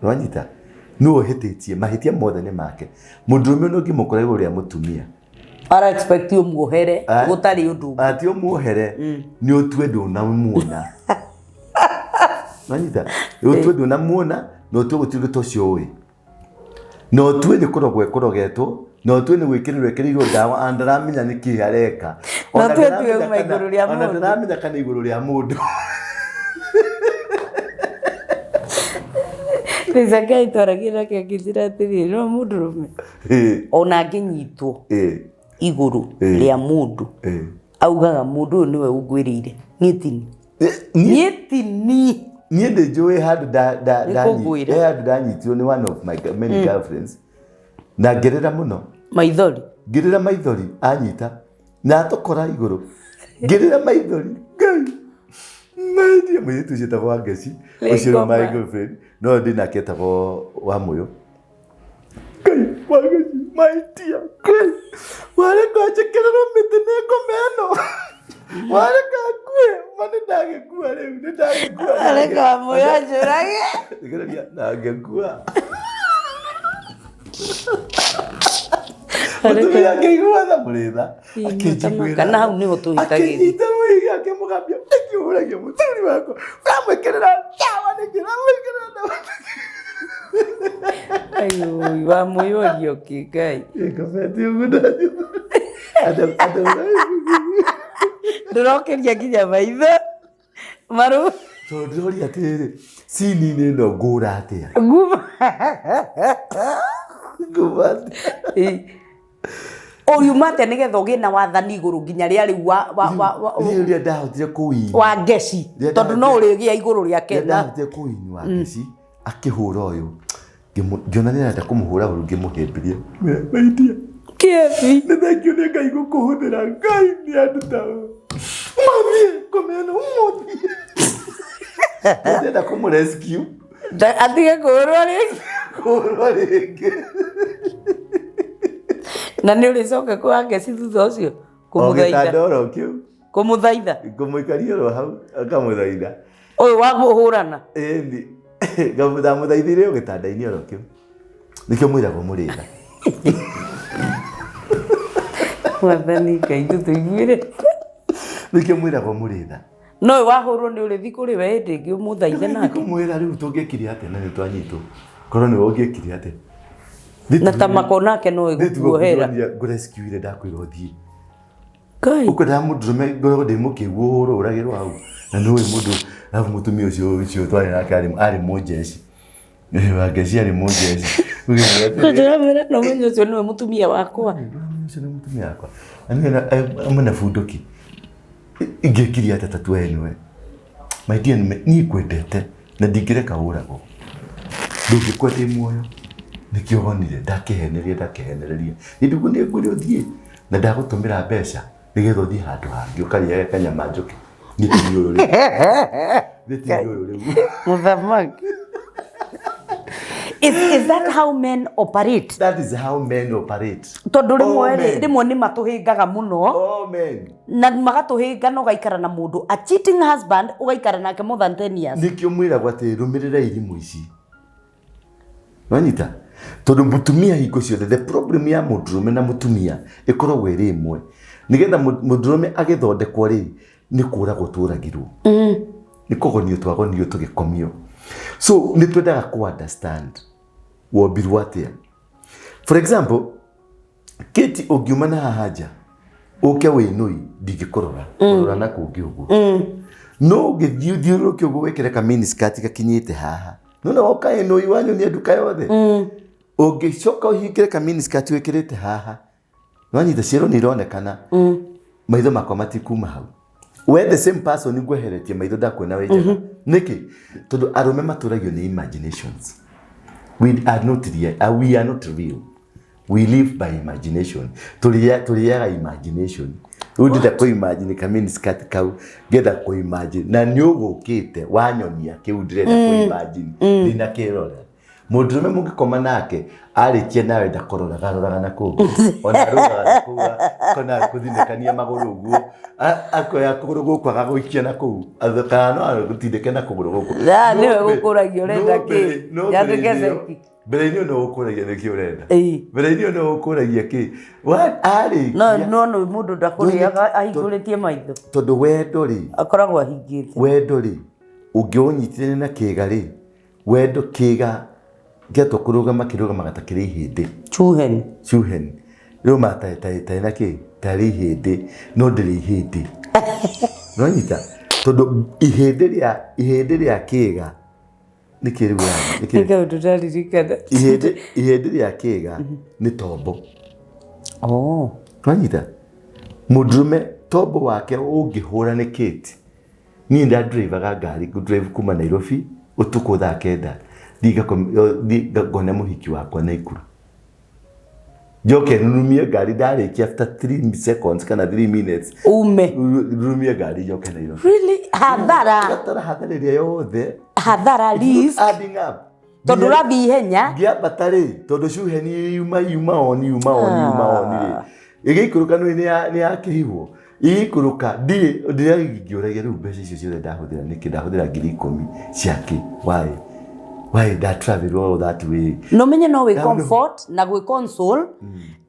nĩwanyita, nĩwe ũhĩtĩtie, mahĩtia mothe nĩ make. Mũndũrũme ũyũ ũngĩmũkora igũrũ rĩa mũtumia, Ara expect ũmuohere Ah. gũtarĩ ũndũ ũngĩ. Ati ũmuohere nĩ ũtue ndũnamuona, nĩwanyita, ũtue ndũnamuona na ũtue gũtirĩ ũndũ ta ũcio ũĩ, na ũtue nĩ kũrogwo ĩkũrogetwo, na ũtue nĩ gwĩkĩrĩrwo ĩkĩrĩirwo ndawa ona ndaramenya nĩ kĩĩ areka. Na Ona ũtue ndaramenya tiwe uma igũrũ rĩa ona mũndũ. ndaramenya kana igũrũ rĩa mũndũ. Ngai twaragia nake akĩnjĩra atĩrĩrĩ, no mũndũrũme ona angĩnyitwo igũrũ rĩa mũndũ, augaga mũndũ ũyũ nĩwe ũngwĩrĩire, niĩ tini, niĩ tini. Niĩ ndĩ njũĩ handũ Nĩkũngwĩra. he handũ ndanyitirwo nĩ one of my many girlfriends na ngĩrĩra mũno. Maithori. Ngĩrĩra maithori, anyita na atũkora igũrũ, ngĩrĩra maithori, Ngai maithia, mũirĩtu ũcio etagwo Wangeci, ũcio nĩ my Nĩngoma. girlfriend, no ndĩ nake etagwo Wamũyũ. Ngai, Wangeci, maitia, Ngai wareka njĩkĩrĩrwo mĩtĩ nĩ ngoma ĩno, wareka ngue, ma nĩ ndagĩkua rĩu, nĩ ndagĩkua. Areka Wamũyũ anjũrage. Thikĩrĩria, na ngĩkua. Mũtumia akĩigua tha mũrĩtha akĩnjiguĩra. Kana hau nĩho tũhĩtagĩria. Akĩnyita mũhiga akĩmũgambia, nĩkĩ ũhũragia mũthuri wakwa, ũramwĩkĩrĩra ndawa nĩkĩ, ũramwĩkĩrĩra ndawa nĩkĩ? Aiũi, Wamũyũ orio kĩ Ngai. Ngobete ũguo Ndũrokĩria nginya maitho maru. Tondũ ndĩroria atĩrĩrĩ, cini-inĩ ĩno ngũra atĩa? Nguma. Ngũma atĩa? Ũriuma atĩa nĩgetha ũgĩe na wathani igũrũ nginya rĩa rĩu wa Rĩu rĩrĩa ndahotire kũwini wa ngeci, Rĩrĩa tondũ no ũrĩgĩa igũrũ rĩake rĩrĩa na ndahotire kũwini wa ngeci akĩhũra ũyũ, ngĩona nĩ arenda kũmũhũra ũru, ngĩmũhĩmbĩria, maitia, kĩebi. Nĩ thengio nĩ Ngai gũkũhũthĩra, Ngai nĩ anduta mũthiĩ kũmena mũthiĩ, ndĩrenda kũmũrescue. Atige kũhũrwo rĩngĩ. Kũhũrwo rĩngĩ. Na nĩ ũrĩcoka kwa ngeci thutha ũcio O kũmũthaitha? gĩtanda oro kĩu. Kũmũthaitha. Ngũmũikaria oro hau akamũthaitha. Ũyũ wa kũhũrana. Ĩni ndamũthaithire o gĩtanda-inĩ oro kĩu, nĩkĩo mwĩragwo mũrĩtha. Mwathani Ngai tũtũiguĩre. Nĩkĩo mwĩragwo mũrĩ tha. No wahũrwo nĩ ũrĩthi kũrĩ we hĩndĩ ĩngĩ ũmũthaithe nake. Kũmwĩra rĩu tũngĩkire atĩa na nĩ twanyitwo. Korwo nĩwe ũngĩkire atĩa. Na ta mako nake no ĩgũkuohera. Ngũrescuire ndakwĩra ũthiĩ. Ngai. Ũkwendaga mũndũrũme ngoragwo ndĩ mũkĩgu ũhũrwo ũragĩrwo hau. Na nĩũĩ mũndũ arabu mũtumia ũcio ũcio twarĩ nake arĩ mũnjeci. Wangeci arĩ mũnjeci. Ndĩramwĩra no menye ũcio nĩwe mũtumia wakwa. Ũcio nĩ mũtumia wakwa. Amwe na bunduki. Ingĩkirie atĩa ta tuoe nĩwe. My dear, niĩ ngwendete na ndingĩreka ũragwo. Ndũngĩkua ndĩ muoyo. Nĩkĩo wonire ndakĩheneria ndakĩhenereria. Nĩ nĩ ngwĩre ũthiĩ na ndagũtũmĩra mbeca nĩgetha ũthiĩ handũ hangĩ ũkarĩage kanyama njũkĩ. Niĩ ti ũyũ rĩu. Niĩ ti ũyũ rĩu. Mũthamaki. Is that how men operate? That is how men operate. Tondũ rĩmwe All rĩ, men. rĩmwe nĩ matũhĩngaga mũno All men. na magatũhĩnga na ũgaikara na mũndũ a cheating husband ũgaikara nake more than 10 years. Nĩkĩo mwĩragwo atĩ rũmĩrĩra irimũ ici. Wanyita? Tondũ mũtumia hingo ciothe the problem ya mũndũrũme na mũtumia ĩkoragwo ĩrĩ ĩmwe. Nĩgetha mũndũrũme agĩthondekwo rĩ, nĩ kũragwo tũragirwo. Nĩ kũgonio twagonio tũgĩkomio. So nĩ twendaga kũ understand wombirwo atĩa. For example, Kate ũngiuma na haha nja ũke wĩnũi ndingĩkũrora kũrora na kũngĩ ũguo no ũngĩthiĩ ũthiũrũrũke ũguo wĩkĩre ka mini skirt gakinyĩte haha nona woka ĩnũi wanyonia nduka yothe ũngĩcoka ũhingĩre ka mini skirt wĩkĩrĩte haha nwanyita ciero nĩ ironekana maitho makwa matikuma hau we the same person ngweheretie maitho ndakuona wĩ njega nĩkĩ tondũ arũme matũragio nĩ imaginations. We are not real, we are not real. We live by imagination. Tũrĩaga imagination. Rĩu ndĩrenda kũ imagine ka mini skirt kau, ngenda kũ imagine na nĩ ũgũkĩte wanyonia kĩu ndĩrenda kũ imagine ndinakĩrora. Mũndũrũme mũngĩkoma nake arĩkia nawe ndakũroraga roraga na kũngĩ ona arũgaga na kũu akona kũthinĩkania magũrũ ũguo akoya kũgũrũ gũkũ agagũikia na kũu kana no agũtindĩke na kũgũrũ gũkũ. Na, nĩwe No gũkũragia ũrenda no kĩ? no Nyandĩke mbere-inĩ ĩyo- ceki. mbere-inĩ ĩyo no ũkũragia nĩkĩ ũrenda. Ĩĩ. Mbere-inĩ ĩyo no ũkũragia kĩ. Arĩkia No no no mũndũ ndakũrĩaga ahingũrĩtie maitho. Tondũ wendo rĩ, Akoragwo ahingĩte. Wendo rĩ, ũngĩũnyitithania na kĩga rĩ, wendo kĩga gĩatua kũrũgama kĩrũgamaga ta kĩrĩ ihĩndĩ. Chuheni. Chuheni. Rĩũmaga ta na kĩ, tarĩ ihĩndĩ, no ndĩrĩ ihĩndĩ. Nĩwanyita? Tondũ ihĩndĩ rĩa kĩga nĩ kĩ rĩu yaani? Nĩ kĩ? Nĩ kaũndũ ndaririkana. Ihĩndĩ rĩa kĩga nĩ tombo. Oh. Nĩwanyita? Mũndũrũme tombo wake ũngĩhũra nĩ Kate. Niĩ ndandrivaga ngari, ngũdrive kuma Nairobi ũtukũ thaa 9 thiĩ ngone mũhiki wakwa Naikuru. Njoke nurumie ngari ndarĩkia after 3 seconds kana 3 minutes. Ume. Nurumie ngari njoke Nairobi. Really? Hathara. Hathara, hathara ĩrĩa yothe. Hathara risk. Adding up. Tondũ ũrathiĩ ihenya. Ngĩambata rĩ, tondũ cuheni yuma yuma on yuma on yuma on rĩ. Ĩgĩikũrũka nĩ nĩ ya kĩhihwo. Ĩgĩikũrũka ndirĩ ndĩraingĩũragia rĩu mbeca icio ciothe ndahũthĩra nĩkĩ, ndahũthĩra 10,000 cia kĩ? Why? Why nda travel all that way? No menye no wĩ Ndaũndũ- comfort na gwĩ console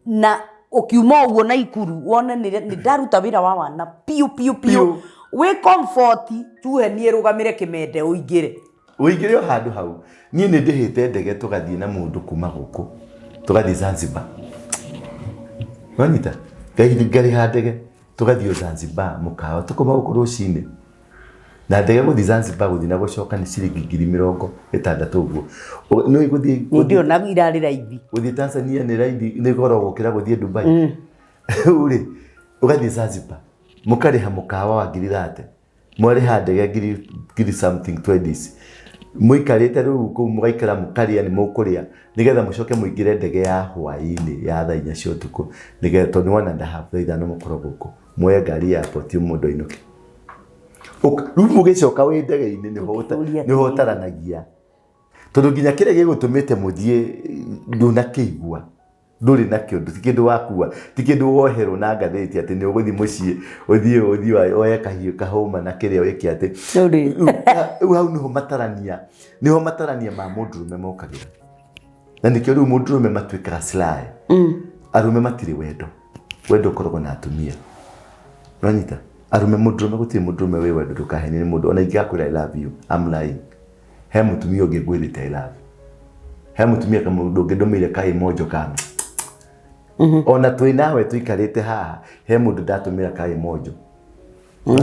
na ũkiuma ũguo Naikuru wone nĩ ndaruta wĩra wa wana piũ piũ piũ. Piũ. Wĩ comfort tuhe niĩ rũgamĩre kĩmende ũingĩre. Ũingĩre o handũ hau. Niĩ nĩ ndĩhĩte ndege tũgathiĩ na mũndũ kuma gũkũ tũgathiĩ Zanzibar. Wanyita? Ngarĩha ndege tũgathiĩ o Zanzibar mũkawa tũkauma gũkũ rũcinĩ. Na ndege gũthiĩ Zanzibar gũthiĩ na gũcoka nĩ ciringi 60,000 ũguo. Nĩ gũthiĩ Nĩ ndĩrona irarĩ raithi. Gũthiĩ Tanzania nĩ raithi, nĩ goro gũkĩra gũthiĩ Dubai. Rĩu rĩ, ũgathiĩ Zanzibar, mũkarĩha mũkawa wa 30,000. Mwarĩha ndege ngiri something twenties. Mũikarĩte rĩu kũu mũgaikara mũkarĩa nĩ mũkũrĩa nĩgetha mũcoke mũingĩre ndege ya hwaĩ-inĩ ya thaa 4 cia ũtukũ nĩgetha tondũ nĩ 1.5 thaa 5 mũkorwo gũkũ muoye ngari ya airport mũndũ ainũke. Rĩu mũgĩcoka wĩ ndege-inĩ nĩho ũtaranagia tondũ nginya kĩrĩa gĩgũtũmĩte mũthiĩ ndũnakĩigua. Ndũrĩ nakĩo, ti kĩndũ wakua, ti kĩndũ woherwo na ngathĩti atĩ nĩ ũgũthiĩ mũciĩ ũthiĩ woe kahiũ kahũma na kĩrĩa wĩke atĩ. Rĩu hau nĩho matarania, nĩho matarania ma mũndũrũme mokagĩra. Na nĩkĩo rĩu mũndũrũme matuĩkaga sly. Arũme matirĩ wendo. Wendo ũkoragwo na atumia. Ũranyita? Arũme, mũndũrũme, gũtirĩ mũndũrũme wĩ wendo. Ndũkahenie nĩ mũndũ. Ona ingĩgakwĩra "I love you", I'm lying. He mũtumia ũngĩ ngwĩrĩte "I love". He mũtumia kamũndũ ũngĩ ndũmĩire ka emoji ka ona twĩ nawe tũikarĩte haha, he mũndũ ndatũmĩra ka emoji.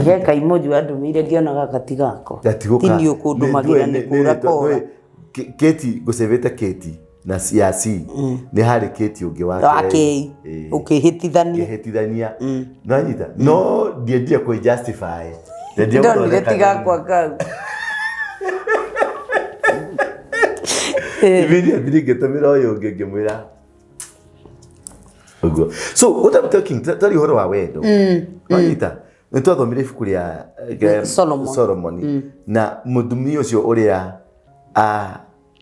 He kaimoji wandũmĩire ngĩona gaka ti gako. Ti niĩ ũkũndũmagĩra nĩ kũra kora. Keti ngũcĩvĩte Keti na ya C nĩ harĩ Keti ũngĩ wa wa K. Ĩĩ. Ũkĩhĩtithania. Ngĩhĩtithania, nanyita, no ndiendire kwĩ justify. Ndendire ndonire gũthondeka ti gakwa kau. Immediately ngĩtũmĩra ũyũ ũngĩ ngĩmwĩra ũguo. So what I'm talking, twari ũhoro wa wendo, wanyita? Nĩ twathomire ibuku rĩa Solomon. Solomon na mũtumia ũcio ũrĩa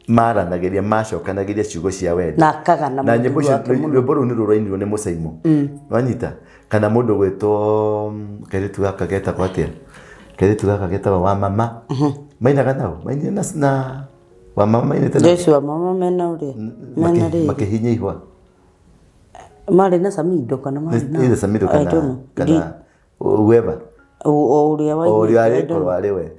maranagĩria, macokanagĩria ciugo cia wendo na akagana na nyĩmbo mũthuri icio. Wake mũno. Rwĩmbo rũu nĩ rũrainirwo nĩ Mũcaimo, wanyita? Kana mũndũ gwĩtwo kairĩtu gaka getagwo atĩa, kairĩtu gaka getagwo wa mama, mainaga nao, mainire na wa mama, mainĩte nao. Joshua mama mena ũrĩa mena rĩrĩ Makĩhinya ihwa. Marĩ na Samido kana marĩ na Either Samido I don't kana know. kana whoever. O ũrĩa o ũrĩa wainĩte, I arĩ don't know. korwo arĩ we,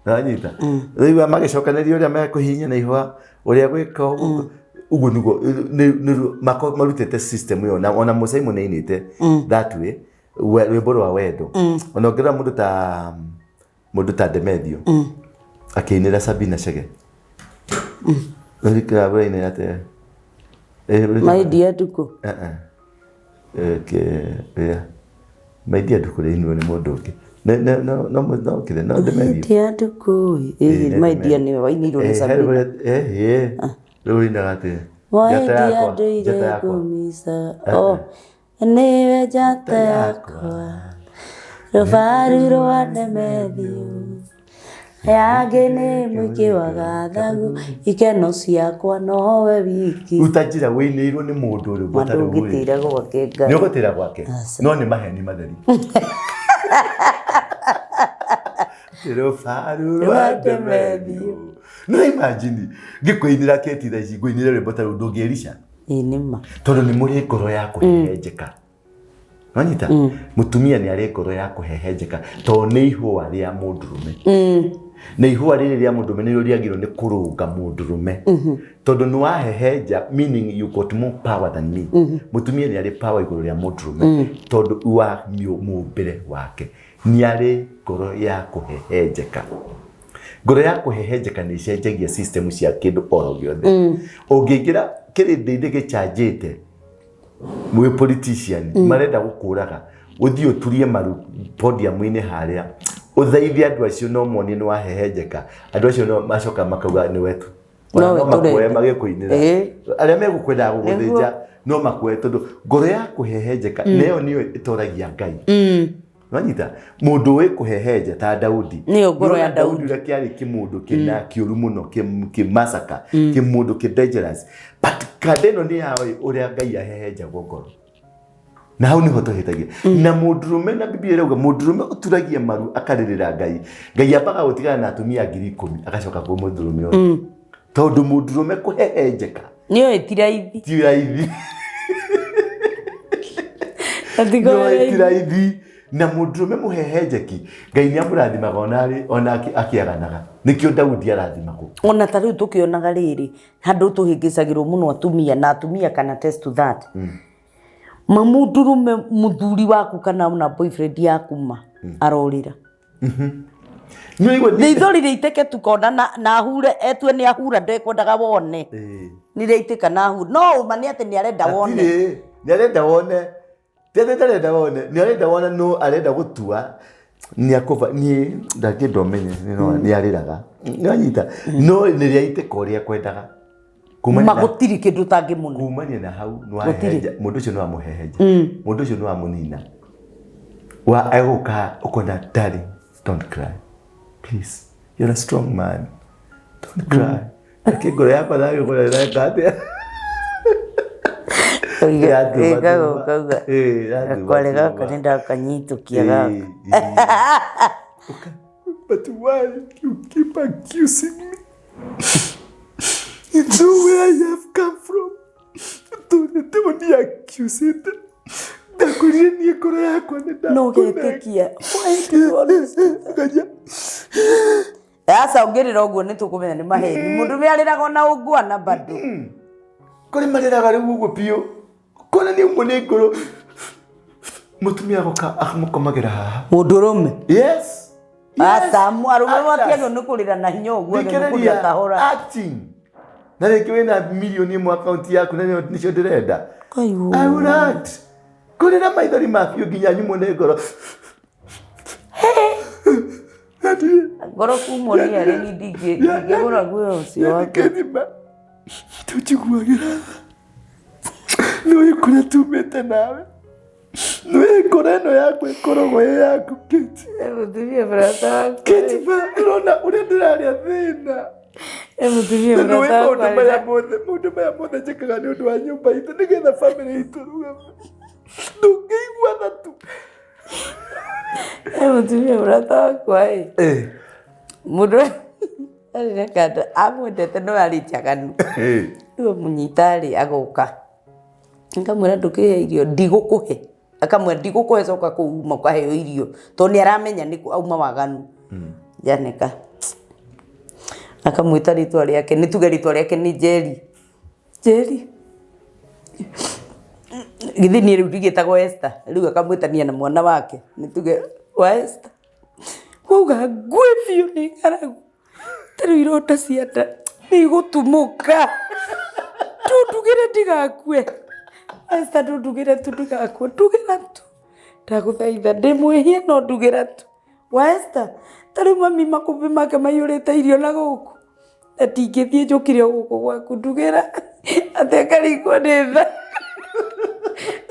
nanyita? Rĩu magĩcokanĩria ũrĩa mekũhihinya na ihũa, ũrĩa gwĩka ũguo, ũguo nĩguo marutĩte system ĩyo, na ona Mũcaimo nĩ ainĩte that way rwĩmbo rwa wendo. Ona ũngĩrora mũndũ ta Demethio akĩinĩra Sabina Chege. Rĩrĩa ũrainĩra atĩa? Maidia Ndukũ. Yeah. Maidia Ndukũ rĩinirwo nĩ mũndũ ũngĩ. No kĩrĩa no Demethio. Maidia Ndukũ. Ĩĩ, nĩ Maidia Demethio. nĩwe wainĩirwo nĩ Sabina. Rĩu ũinaga atĩa? Njata Waidia yakwa, njata ndũire yakwa. ngũmica o nĩwe njata yakwa, rũbaru rwa Demethio yangĩ nĩ mũingĩ wa gathagu, ikeno ciakwa nowe wiki. Ruta njĩra wĩinĩirwo nĩ mũndũ rwĩmbo ta rũu rĩ. Ndũngĩtĩra gwake Ngai. Nĩ ũgũtĩra gwake. Aca. No nĩ maheni matheri. Rũbaru rwa Demethio. No imagine ngĩkũinĩra Keti thaa ici, ngũinĩre rwĩmbo ta rũu, ndũngĩrica. Ĩĩ nĩ ma. Tondũ nĩ mũrĩ ngoro ya kũhehenjeka, wanyita? Mũtumia nĩ arĩ ngoro ya kũhehenjeka tondũ nĩ ihũa rĩa mũndũrũme, na ihũa rĩrĩ rĩa mũndũrũme nĩrĩo rĩagĩrĩirwo nĩ kũrũnga mũndũrũme, tondũ nĩ wahehenja, meaning you got more power than me. Mũtumia nĩ arĩ power igũrũ rĩa mũndũrũme tondũ wa mũmbĩre wake. Nĩ arĩ ngoro ya kũhehenjeka. Ngoro ya kũhehenjeka nĩ icenjagia system cia kĩndũ oro gĩothe. Ũngĩingĩra kĩrĩndĩ-inĩ gĩcanjĩte mwĩ politician marenda gũkũraga, ũthiĩ ũturie maru podium-inĩ harĩa, ũthaithe andũ acio, no monie nĩ wahehenjeka. Andũ acio no macoka makauga nĩ wetu. Ona Nowe no makuoe tũrenda. magĩkũinĩra. Arĩa megũkwendaga gũgũthĩnja no makuoe, tondũ ngoro ya kũhehenjeka nayo nĩyo ĩtoragia Ngai. Wanyita? Mũndũ ũĩ kũhehenja ta Daudi. Nĩyo ngoro ya Nĩwona Daudi ũrĩa kĩarĩ kĩmũndũ kĩna kĩũru mũno, kĩmasaka, kĩmũndũ kĩ dangerous, but kanda ĩno nĩ yaoĩ ũrĩa Ngai ahehenjagwo ngoro, na hau nĩho tũhĩtagia na mũndũrũme. Na Biblia ĩrauga mũndũrũme ũturagia maru akarĩrĩra Ngai, Ngai ambaga gũtigana na atumia 10,000 agacoka kwĩ mũndũrũme ũyũ, tondũ mũndũrũme kũhehenjeka Nĩoĩ ti raithi. Ti raithi. Atigwo Nĩoĩ ti raithi. Na mũndũrũme mũhehenjeki, Ngai nĩ amũrathimaga ona arĩ ona akĩaganaga. Nĩkĩo Daudi arathimagwo. Ona ta rĩu tũkĩonaga rĩrĩ handũ tũhĩngĩcagĩrwo mũno atumia, na atumia kana test to that ma mũndũrũme, mũthuri waku kana ona boyfriend yaku ma arorĩra. Nĩũraigua Rĩithori rĩitĩke tu kona na ahure, etue nĩ ahura, ndekwendaga wone. Nĩ rĩaitĩka na ahure, no ũma nĩ atĩ nĩ arenda wone. Hatirĩ, nĩ arenda wone. Ti atĩ ndarenda wone, nĩ arenda wone, no arenda gũtua nĩ akũba niĩ ndangĩenda ũmenye nĩ arĩraga, nĩwanyita? No nĩ rĩaitĩka ũrĩa ekwendaga. Ma gũtirĩ kĩndũ ũtangĩmũne. Kumania na hau nĩ wahehenja mũndũ ũcio, nĩ wamũhehenja mũndũ ũcio, nĩ wamũnina wa egũka ũkona, "Darling, don't cry, please, you're a strong man, don't cry." Lakini ngoro yakwa ndagĩkora ĩreka atĩa? Ĩrathuma Ĩkaga thuma. ũkauga Ĩĩ, ĩrathuma gakware gaka thuma. nĩ ndakanyitũkia gaka. Ĩĩ, ĩĩ. But why you keep accusing me? You know where I have come from. Ndũrĩte ũni accusĩte. Ndakwĩrire niĩ ngoro yakwa nĩ No ũgetĩkia. Why do you always do that? Nganja. Aca ũngĩrĩra ũguo nĩ tũkũmenya nĩ maheni. Mũndũ nĩ arĩraga ona ũngwana bado. Kũrĩ marĩraga rĩu ũguo biũ. Kona nĩ ũmwe nĩ ngoro. Mũtumia agoka akamũkomagĩra haha. Mũndũrũme. Yes. Aca arũme Actors. matiagĩrĩirwo nĩ kũrĩra na hinya ũguo nĩ kũrĩra Thikĩrĩria, kahora. acting. Na rĩngĩ wĩna milioni ĩmwe akaunti yaku na nĩcio ndĩrenda. Kaigu. I will act. Kũrĩra maithori ma biũ nginya nyumwo nĩ ngoro. Ngoro kumwo nĩ arĩ ni ndingĩgũra guoya ũcio wake. Kĩthima tũnjiguagĩra tha. Nĩũĩ kũrĩa tumĩte nawe. Nĩũĩ ngoro ĩno yaku ĩkoragwo ĩ yaku Kate. Mũtumia mũrata wakwa. Kate ma ũrona ũrĩa ndĩrarĩa thĩna. Mũtumia Na nĩũĩ mũrata maũndũ wakwa. maya mothe maũndũ maya mothe njĩkaga nĩ ũndũ wa nyũmba itũ nĩgetha bamĩrĩ itũ rũgame. Ndũngĩigua tha tu. Mũtumia mũrata wakwa ĩ. Mũndũ arĩ na kanda amwendete no arĩ njaganu. Rĩu amũnyita rĩ agoka. Akamwĩra ndũkĩhe irio ndigũkũhe. Akamwĩra ndigũkũhe coka kũu uma ũkaheo irio tondũ nĩ aramenya nĩ kũ auma waganu. Janeka. Akamwĩta rĩtwa rĩake nĩ tuge rĩtwa rĩake nĩ Njeri. Njeri. Githĩ niĩ rĩu ndigĩtagwo Esther rĩu akamwĩtania na mwana wake nĩ tuge wa Esther. Wauga ngue biũ nĩ ng'aragu. Ta rĩu ironda cia nda nĩ igũtumũka. Ndũndugĩre ndigakue. Esther ndũndugĩre tu ndigakue. Ndugĩra tu. Ndagũthaitha ndĩ mwĩhia no ndugĩra tu. Wa Esther ta rĩu mami makũmbĩ make maiyũrĩte irio na gũkũ. Na ndingĩthiĩ njũkire o gũkũ gwaku ndugĩra. Atĩ akaringwo nĩ tha.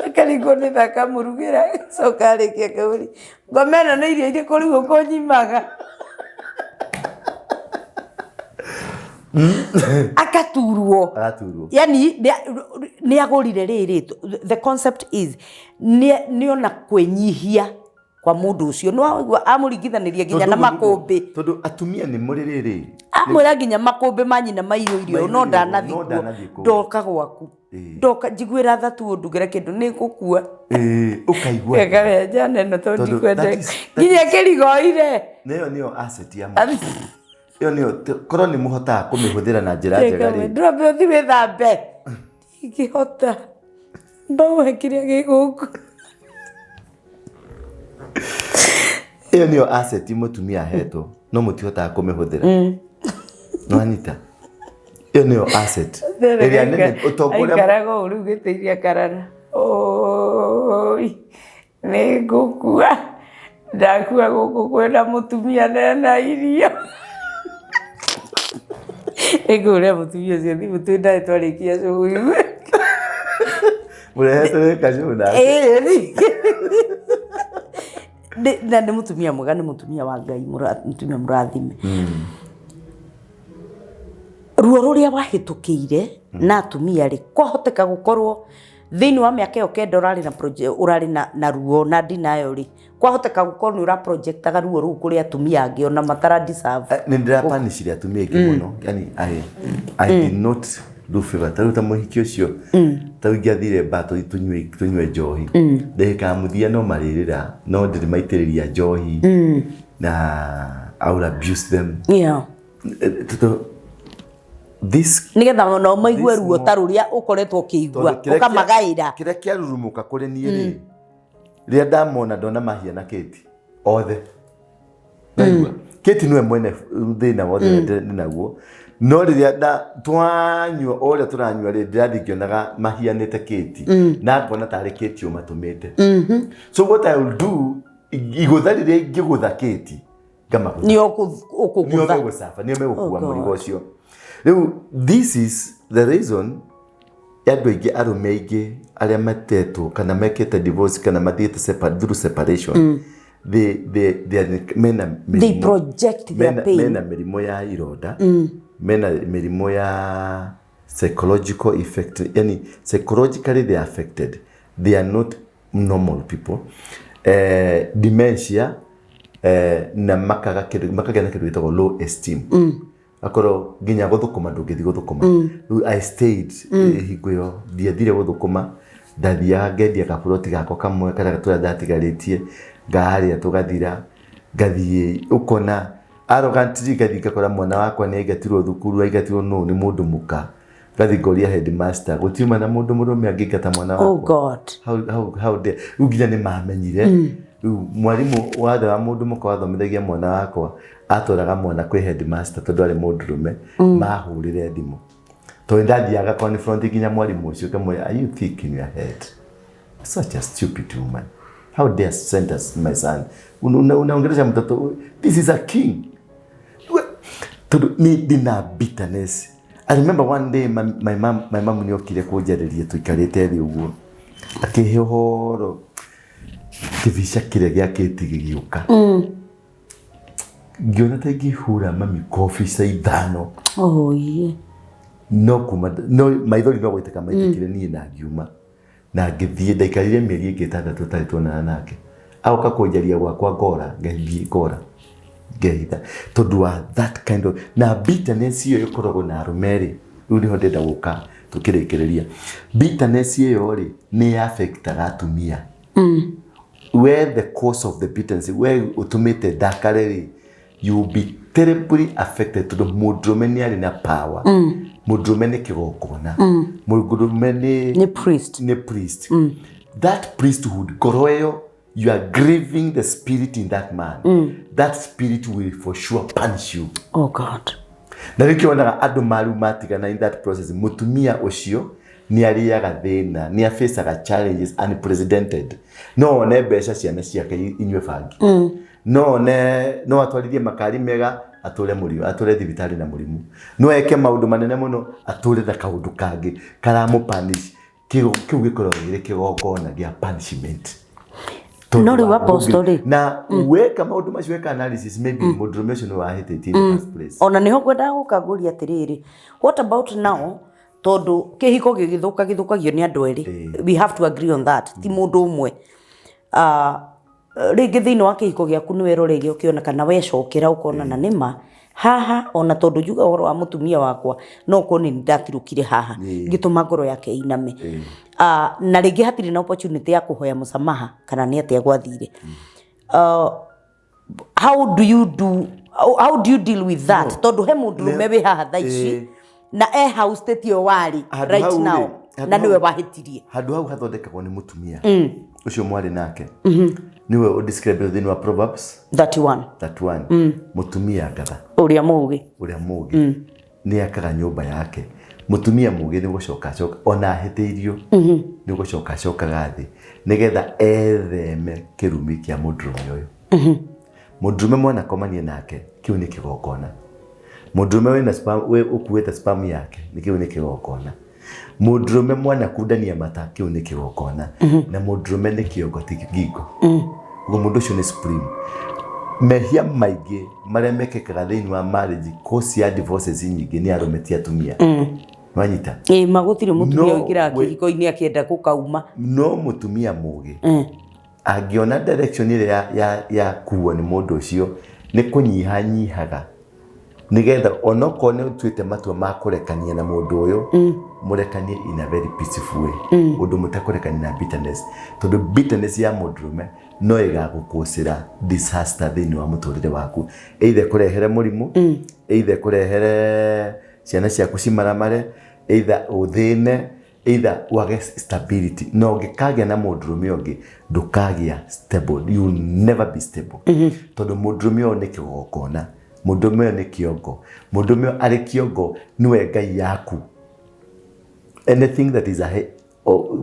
Akaringwo nĩ tha akamũrugĩra. Acoka arĩkia akamũria ngoma ĩno nĩ irio irĩkũ rĩu ũkũnyimaga. Akaturwo. Agaturwo. Yani nĩ agũrire rĩrĩ the concept is nĩ ona kwĩnyihia kwa mũndũ ũcio nĩ waigua amũringithanĩria nginya na makũmbĩ. Tondũ atumia nĩ mũrĩ rĩrĩ. Amwĩra nginya makũmbĩ ma nyina maiyũire no Maiyũire, ndanathiĩ no kuo. ndanathiĩ kũu. Ndoka gwaku. Ndoka njiguĩra tha tu ũndugĩre kĩndũ nĩ ngũkua. Ũkaigua. Gakame njana ĩno tondũ Tondũ ndikwendete. that Nginya kĩrigoire. Na ĩyo nĩyo asset ya mũndũ. Ĩyo nĩyo korwo nĩ mũhotaga kũmĩhũthĩra na njĩra njega rĩ. Ndũrambe ũthiĩ wĩthambe. Ndingĩhota. Mbauhe kĩrĩa gĩ gũkũ. Ĩyo nĩyo asset mũtumia ahetwo no mũtihotaga kũmĩhũthĩra. Nĩwanyita? Ĩyo nĩyo asset. Ĩrĩa nene ũtonga ũrĩa Aikaraga ũũ rĩu gĩtĩ-inĩ akarara. Ũi, nĩ ngũkua. Ndakua gũkũ kwĩna mũtumia nena irio. Nĩngũhũrĩra mũtumia ũcio thimũ twĩ naye twarĩkia cũgũ. Mũrehete nĩ kacũgũ nake. Na nĩ mũtumia mwega nĩ mũtumia wa Ngai mũtumia mũrathime. Ruo rũrĩa wahĩtũkĩire na atumia rĩ kwahoteka gũkorwo thĩinĩ wa mĩaka ĩyo kenda ũrarĩ na ũrarĩ na ruo na denial rĩ kwahoteka gũkorwo nĩ ũra projectaga ruo rũu kũrĩ atumia angĩ ona matara deserve. Nĩ ndĩrapanishire atumia aingĩ mũno. Yani I did not do favor. Ta rĩu ta mũhiki ũcio ta rĩu ingĩathire bar tũnyue njohi. Ndagĩka ya mũthia no marĩrĩra no ndĩrĩmaitĩrĩria njohi na I will abuse them. Tondũ this Nĩgetha nao maigue This ruo ta rũrĩa ũkoretwo ũkĩigua tondũ kĩrĩa ũkamagaĩra. Kĩrĩa kĩarurumũka kũrĩ niĩ rĩ rĩrĩa ndamona ndona mahiana Kate othe. Naigua Kate nĩwe mwene thĩna wothe ndĩ naguo no rĩrĩa twanyua o ũrĩa tũranyua rĩ ndĩrathiĩ ngĩonaga mahianĩte Kate na ngona tarĩ Kate ũmatũmĩte. So what I will do igũtha rĩrĩa ingĩgũtha Kate ngamagũtha. Nĩo ũkũgũtha. Nĩo megũcaba, nĩo megũkua mũrigo ũcio. Rĩu this is the reason andũ aingĩ arũme aingĩ arĩa matetwo kana mekĩte divorce kana mathiĩte through separation they are mena They project their pain. Mena mĩrimũ ya ironda, mena mĩrimũ ya psychological effect, yani psychologically they are affected, they are not normal people. Dementia na makaga kĩndũ makagĩa na kĩndũ gĩtagwo low esteem. Akorwo nginya gũthũkũma ndũngĩthiĩ gũthũkũma. Rĩu I stayed hingo ĩyo ndiathire gũthũkũma Ndathiaga ngendia gaburoti gakwa kamwe karĩa tũrĩa ndatigarĩtie, ngarĩa tũgathira, ngathiĩ ũkona arrogantly ngathiĩ ngakora mwana wakwa nĩ aingatirwo thukuru, aingatirwo nũ nĩ mũndũ mũka. Ngathiĩ ngoria headmaster, gũtiuma na mũndũ mũrũme angĩingata mwana wakwa. Oh God. How dare. Rĩu nginya nĩ mamenyire. Rĩu mwarimũ wathe wa mũndũ mũka wathomithagia mwana wakwa atwaraga mwana kwĩ headmaster tondũ arĩ mũndũrũme, mahũrĩre thimũ. Tondũ ndathiaga confront nginya mwarimũ ũcio ngamwĩra, are you thick in your head? Such a stupid woman. How dare send us my son? Unaongelesha mtoto. This is a king. Tondũ nĩ ndĩna bitterness. I remember one day my mom nĩ okire kũnjarĩria tũikarĩte thĩ ũguo. Akĩhe ũhoro kĩbica kĩrĩa gĩakĩti gĩgĩũka. Ngĩona ta ingĩhũra mami kobi ca 5. Oh yeah. No kuma no maithori no gũitĩka maitĩkire niĩ na ngiuma na ngĩthiĩ. Ndaikarire mĩeri ĩngĩ 6 tũtarĩ tuonana nake. Agoka kũnjaria gwakwa ngora, ngathiĩ ngora ngehitha tondũ wa that kind of na bitterness ĩyo ĩkoragwo na arũme rĩ. Rĩu nĩho ndĩrenda gũka tũkĩrĩkĩrĩria. Bitterness ĩyo rĩ, nĩ affectaga atumia. Where the cause of the bitterness, we ũtũmĩte ndakare rĩ, you will be terribly affected tondũ mũndũrũme nĩ arĩ na power. Mũndũrũme nĩ kĩgongona, mũndũrũme nĩ Nĩ priest. Nĩ priest. That priesthood, ngoro ĩyo, you are grieving the spirit in that man. That spirit will for sure punish you. Oh God. Na nĩkĩo wonaga andũ marĩu matigana, in that process mũtumia ũcio nĩ arĩaga thĩna, nĩ afacaga challenges unprecedented. No one mbeca ciana ciake inyue bangi, no one no atwarithie makari mega, atũre mũrimũ, atũre thibitarĩ na mũrimũ, no eke maũndũ manene mũno, atũre na kaũndũ kangĩ karamũpunish. Kĩu gĩkoragwo gĩrĩ kĩgongona gĩa punishment. No rĩu Apostle rĩ. Na weka maũndũ macio, weka analysis, maybe mũndũrũme ũcio nĩ wahĩtĩtie in the first place. Ona nĩho ngwendaga gũka ngũria atĩrĩrĩ, what about now, tondũ kĩhiko gĩgĩthũka gĩthũkagio nĩ andũ erĩ, we have to agree on that, ti mũndũ ũmwe. Ah, rĩngĩ thĩinĩ wa kĩhiko gĩaku nĩ weroreire ũkĩona kana wecokera ũkona na nĩma haha, ona tondũ njuga ũhoro wa mũtumia wakwa, no ũkorwo nĩ ndatirũkire haha ngĩtũma ngoro yake ĩiname. Ah, na rĩngĩ hatirĩ na opportunity ya kũhoya mũsamaha kana nĩ atĩa gwathire. How do you do how do you deal with that, tondũ he mũndũrũme wĩ haha thaa ici na e hau state ĩyo warĩ Handũ right hau rĩ, now handũ na nĩwe hau- wahĩtirie? Handũ hau hathondekagwo nĩ mũtumia ũcio mwarĩ nake, nĩwe ũdescribe thĩinĩ wa Proverbs 31. 31, mũtumia ngatha ũrĩa mũũgĩ. Ũrĩa mũũgĩ nĩ akaga nyũmba yake. Mũtumia mũũgĩ nĩ gũcoka acoka, ona ahĩtĩirio nĩ gũcoka acokaga thĩ nĩgetha etheme kĩrumi kĩa mũndũrũme ũyũ. Mũndũrũme mwanakomanie nake, kĩu nĩ kĩgongona. Mũndũrũme wĩna sperm, wĩ ũkuĩte sperm yake, nĩ kĩu nĩ kĩgongona. Mũndũrũme mwanakundania mata, kĩu nĩ kĩgongona. Na mũndũrũme nĩ kĩongo, ti ngingo. Ũguo mũndũ ũcio nĩ supreme. Mehia maingĩ marĩa mekĩkaga thĩinĩ wa marriage, cause ya divorces nyingĩ nĩ arũme, ti atumia. Wanyita? Ĩ ma, gũtirĩ mũtumia No, ũingĩraga kĩhiko-inĩ akĩenda gũkauma. No mũtumia mũgĩ angĩona direction ĩrĩa ya kuo nĩ mũndũ ũcio, nĩ kũnyihanyihaga nĩgetha onokorwo nĩ ũtuĩte matua ma kũrekania na mũndũ ũyũ, mũrekanie in a very peaceful way, ũndũ mũtakũrekania na bitterness, tondũ bitterness ya mũndũrũme no ĩgagũkũcĩra disaster thĩinĩ wa mũtũrĩre waku, either kũrehere mũrimũ, either kũrehere ciana ciaku cimaramare, either ũthĩne, either wage stability. Na ũngĩkagĩa na mũndũrũme ũngĩ, ndũkagĩa stable, you will never be stable, tondũ mũndũrũme ũyũ nĩ kĩgongona, mũndũrũme ũyũ nĩ kĩongo, mũndũrũme ũyũ arĩ kĩongo, nĩwe ngai yaku. Anything that is ahead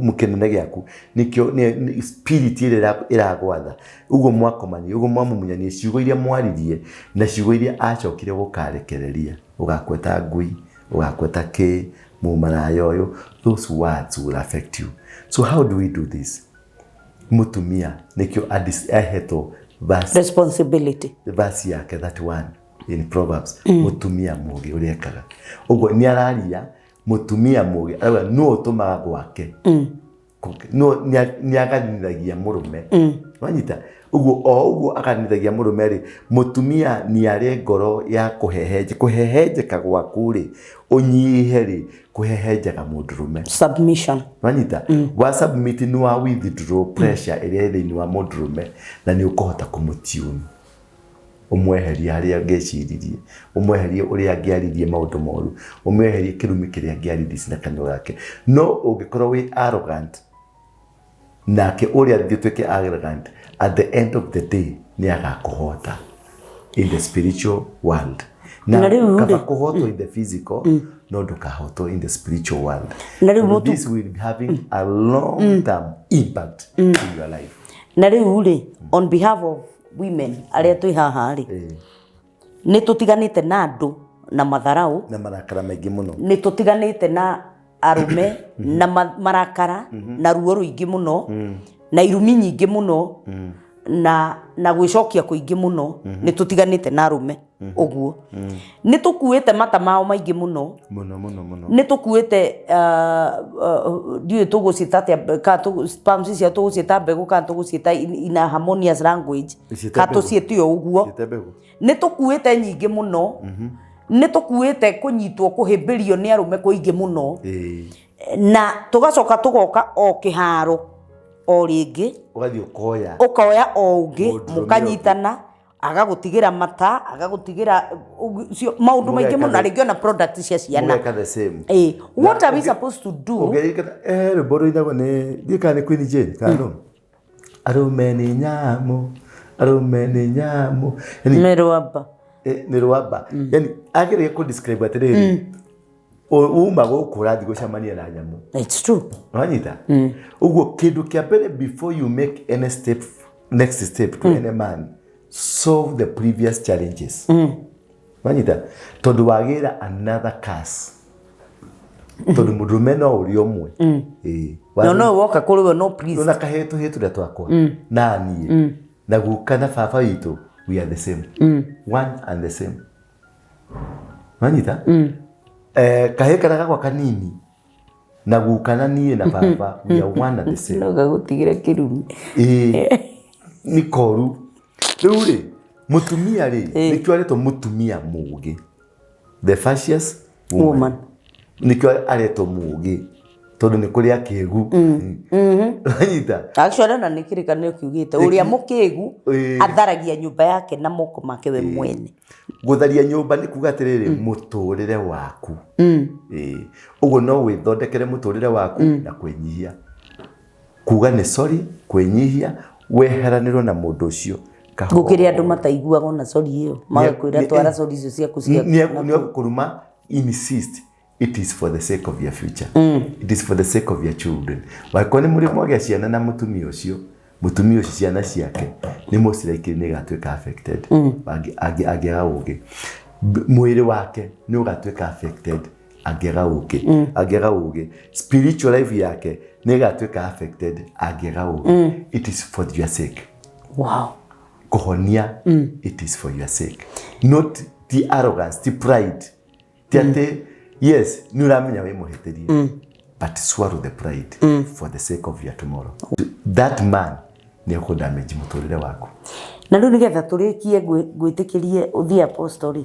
mũkĩnene gĩaku nĩkĩo nĩ spirit ĩrĩa ĩragwatha. Ũguo mwakomania, ũguo mwamumunyania, ciugo iria mwaririe na ciugo iria acokire gũkarekereria, ũgakua ta ngui, ũgakua ta kĩ mũmaraya ũyũ, those words will affect you. So how do we do this? Mũtumia nĩkĩo ahetwo verse, responsibility, verse yake 31 in Proverbs. Mũtumia mũgĩ ũrĩa ekaga ũguo nĩ araria, mũtumia mũgĩ arauga nũ ũtũmaga gwake. No nĩaganithagia mũrũme. Wanyita ũguo, o ũguo aganithagia mũrũme rĩ, mũtumia nĩ arĩ ngoro ya kũhehenje, kũhehenjeka gwaku rĩ, ũnyihe rĩ, kũhehenjaga mũndũrũme. Submission. Wanyita wa submit, nĩ wa withdraw pressure ĩrĩa ĩ thĩinĩ wa mũndũrũme, na nĩ ũkũhota kũmũtune, ũmweherie harĩa angĩciririe, ũmweherie ũrĩa angĩaririe maũndũ moru, ũmweherie kĩrumi kĩrĩa angĩaririe na kanua gake. No ũngĩkorwo wĩ arrogant, nake ũrĩa athiĩ ũtuĩke arrogant, at the end of the day nĩ agakũhota in the spiritual world. Na rĩu kaba rĩ- kũhotwo in the physical, no ndũkahotwo in the spiritual world. Na rĩu Tondũ this will be having a long term impact in your life. Na rĩu rĩ, on behalf of women arĩa twĩ haha rĩ, nĩ tũtiganĩte na andũ na matharau Na marakara maingĩ mũno. Nĩ tũtiganĩte na arũme na marakara na ruo rũingĩ mũno na irumi nyingĩ mũno na gwĩcokia kũingĩ mũno. Nĩ tũtiganĩte na arũme ũguo, nĩ tũkuĩte mata mao maingĩ mũno. Mũno mũno mũno. Nĩ tũkuĩte, ndiũĩ tũgũciĩta atĩa, kana sperms cia tũgũciĩta mbegũ, kana tũgũciĩta in a harmonious language, Ciĩte kana mbegũ. tũciĩte o ũguo. Ciĩte mbegũ. Nĩ tũkuĩte nyingĩ mũno, nĩ tũkuĩte kũnyitwo, kũhĩmbĩrio nĩ arũme kũingĩ mũno, na tũgacoka tũgoka o kĩharo o rĩngĩ. Ũgathiĩ ũkoya Ũkoya o ũngĩ. Mũndũrũme. Mũkanyitana, agagũtigĩra mata, agagũtigĩra maũndũ maingĩ mũno, na rĩngĩ ona product cia ciana. Mũgeka the same. What are we supposed to do? Ũngĩririkana rwĩmbo rũinagwo nĩ, ndiũĩ kana nĩ Queen Jane kana no, "Arũme nĩ nyamũ, arũme nĩ nyamũ." Yani, Mĩrwamba. Nĩ rwamba, yani agĩrĩire kũ describe atĩrĩrĩ, uma gũkũ ũrathiĩ gũcemania na nyamũ. It's true. Wanyita ũguo, kĩndũ kĩa mbere, before you make any step, next step to any man, solve the previous challenges. Wanyita, tondũ wagĩra another curse, tondũ mũndũrũme no ũrĩa ũmwe. Ĩĩ. No no woka kũrĩ we, no please. Nona kahĩĩ tũhĩĩ tũrĩa twakwa na niĩ na guka na baba witũ, we are the same, one and the same. Wanyita, kahĩĩ karĩa gakwa kanini na guka na niĩ na baba, we are one and the same. No gagũtigĩra kĩrumi. Ĩĩ, nĩ koru. Rĩu rĩ, mũtumia rĩ, nĩkĩo aretwo mũtumia mũũgĩ, the virtuous woman. Woman. Nĩkĩo aretwo mũũgĩ, tondũ nĩ kũrĩ akĩgu. Wanyita? Actually, ona nĩ kĩrĩkanĩro kiugĩte ũrĩa mũkĩgu atharagia nyũmba yake na moko make we mwene. Gũtharia nyũmba nĩ kuga atĩrĩrĩ, mũtũrĩre waku. Ĩĩ. Ũguo no wĩthondekere mũtũrĩre waku na kwĩnyihia, kuga nĩ sorry, kwĩnyihia, weheranĩrwo na mũndũ ũcio kahora. Gũkĩrĩ andũ mataiguaga ona sorry ĩyo, magakwĩra, "Twara sorry icio ciaku cia Nĩ kũruma. Insist, it is for the sake of your future, it is for the sake of your children. Wangĩkorwo nĩ mũrĩ mwagĩa ciana na mũtumia ũcio, mũtumia ũcio ciana ciake nĩ most likely nĩ igatuĩka affected. Angĩaga ũgĩ, mwĩrĩ wake nĩ ũgatuĩka affected angĩaga ũgĩ. Angĩaga ũgĩ, spiritual life yake nĩ ĩgatuĩka affected angĩaga ũgĩ. It is for your sake. Kũhonia, it is for your sake, not ti arrogance, ti pride, ti atĩ yes, nĩ ũramenya wĩ mũhĩtĩrie, but swallow the pride for the sake of your tomorrow. That man nĩ ekũdamage mũtũrĩre waku. Na rĩu nĩgetha tũrĩkie, ngwĩtĩkĩrie ũthiĩ, apostle rĩ,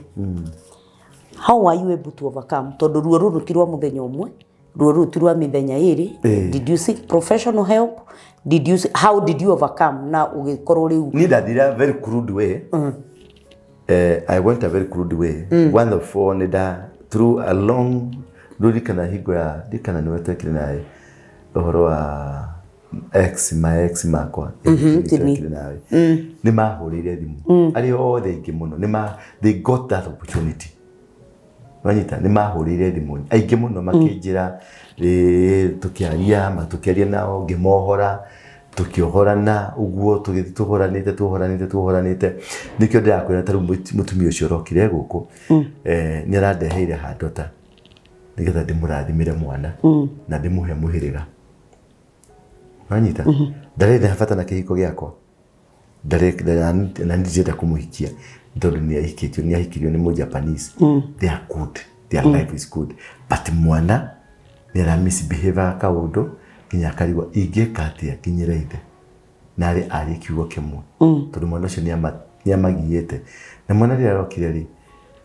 how are you able to overcome? Tondũ ruo rũrũ ti rwa mũthenya ũmwe, ruo rũrũ ti rwa mĩthenya ĩrĩ. Did you seek professional help? Did you How did you overcome na ũgĩkorwo rĩu? Niĩ ndathire a very crude way. I went a very crude way. One of four nĩ nda through a long, rũririkana hingo ya ndirikana nĩwe twekire nawe ũhoro wa ex, my ex makwa. Twekire nawe, nĩ mahũrĩire thimũ arĩa othe aingĩ mũno, nĩ ma they got that opportunity. Wanyita, nĩ mahũrĩire thimũ aingĩ mũno, makĩnjĩra, tũkĩaria ma tũkĩaria nao, ngĩmohora, tũkĩohorana ũguo, tũgĩthiĩ tũhoranĩte, tũhoranĩte, tũhoranĩte. Nĩkĩo ndĩrakwĩra, ta rĩu mũtumia ũcio ũrokire gũkũ, nĩ arandeheire handota nĩgetha ndĩmũrathimĩre mwana na ndĩmũhe mũhĩrĩga. Wanyita, ndarĩ na bata na kĩhiko gĩakwa, ndarĩ na ndirenda kũmũhikia, tondũ nĩ ahikĩtio, nĩ ahikirio nĩ mũjapanese. They are good, their life is good, but mwana nĩ ara misbehave kaũndũ. Nginya akarigwo ingĩka atĩa nginyĩre ithe narĩ arie kiugo kĩmwe, tondũ mwana ũcio nĩamagiĩte. Na mwana rĩrĩa arokire rĩ,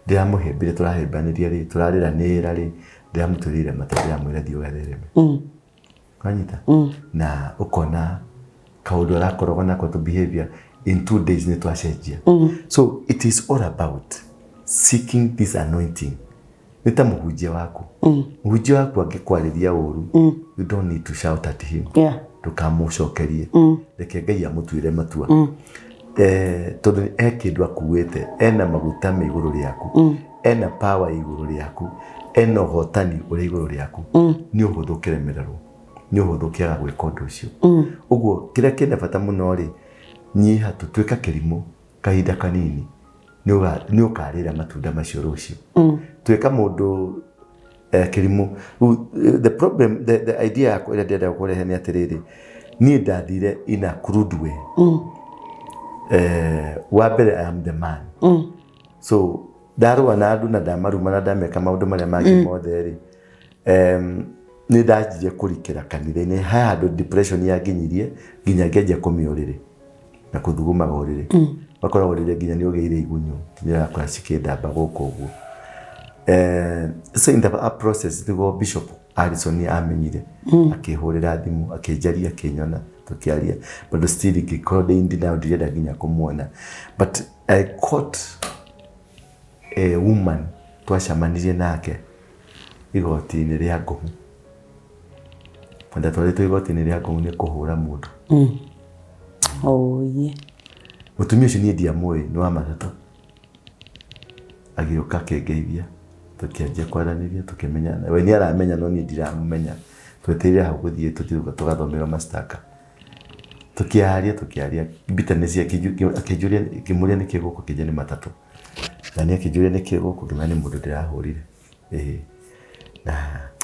ndĩramũhĩmbĩria, tũrahĩmbanĩria rĩ, tũrarĩranĩra rĩ, ndĩramũtũrĩire mata, ndĩramwĩra thiĩ ũgathereme. Wanyita? Na ũkona kaũndũ arakoragwo nako to behavior in 2 days nĩ twacenjia. So it is all about seeking this anointing. Nĩ ta mũhunjia waku, mũhunjia waku angĩkwarĩria ũru, you don't need to shout at him. Ndũkamũcokerie, reke Ngai amũtuĩre matua. Tondũ e kĩndũ akuĩte, ena maguta me igũrũ rĩaku, ena power igũrũ rĩaku, ena ũhotani ũrĩ igũrũ rĩaku. Nĩ ũhũthũ ũkĩremererwo, nĩ ũhũthũ ũkĩaga gwĩka ũndũ ũcio. Ũguo kĩrĩa kĩna bata mũno rĩ, nyiha tu, tuĩka kĩrimũ kahinda kanini, nĩ ũkarĩra matunda macio rũciũ. Tuĩka mũndũ kĩrimũ. Rĩu, the problem, the idea yakwa ĩrĩa ndĩrenda kũrehe nĩ atĩrĩrĩ, niĩ ndathire in a crude way. Wa mbere, I am the man. So ndarũa na andũ na ndamaruma na ndameka maũndũ marĩa mangĩ mothe rĩ, nĩ ndanjirie kũrikĩra kanitha-inĩ. He handũ depression yanginyirie nginya ngĩanjia kũmia ũrĩrĩ na kũthugumaga ũrĩrĩ. Ũgakora ũrĩrĩ nginya nĩ ũgĩire igunyũ, nginya ũrakora cikĩndamba gũkũ ũguo. So in the process nĩguo Bishop Alison amenyire, akĩhũrĩra thimũ, akĩnjaria, akĩnyona, tũkĩaria, but still ngĩkorwo ndĩ ndinayo, ndirenda nginya kũmuona. But I caught a woman twacemanirie nake igoti-inĩ rĩa Ngũmũ. Ndatwarĩtwo igoti-inĩ rĩa Ngũmũ nĩ kũhũra mũndũ. Oh, yeah. Mũtumia ũcio niĩ ndiamũĩ, nĩ wa matatũ. Agĩũka akĩngeithia, tũkĩanjia kwaranĩria, tũkĩmenyana. We nĩ aramenya no niĩ ndiramũmenya. Twetereire hau gũthiĩ tũthiĩ tũgathomerwo mashtaka. Tũkĩaria, tũkĩaria bitterness, akĩnjũria, ngĩmũria nĩkĩ gũkũ, akĩnjĩra nĩ matatũ. Na niĩ akĩnjũria nĩkĩ gũkũ, ngĩmwĩra nĩ mũndũ ndĩrahũrire. Ĩĩ. Na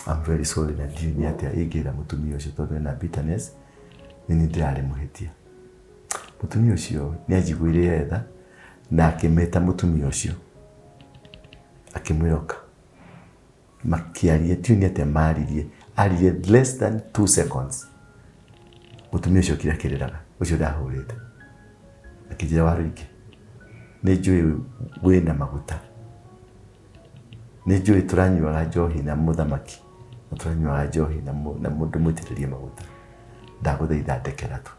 I'm very sorry, na ndiũĩ nĩ atĩa ingĩra mũtumia ũcio tondũ ena bitterness, nĩ niĩ ndĩrarĩ mũhĩtia. Mũtumia ũcio nĩ anjiguĩrĩire tha na akĩmĩta mũtumia ũcio, akĩmwĩra ũka. Makĩaria, ndiũĩ nĩ atĩa maririe, aririe less than 2 seconds. Mũtumia ũcio okire akĩrĩraga, ũcio ndahũrĩte. Akĩnjĩra, "Warũingĩ, nĩ njũĩ wĩna maguta, nĩ njũĩ tũranyuaga njohi na mũthamaki na tũranyuaga njohi na mũndũ mũitĩrĩrie maguta, ndagũthaitha ndekera tu."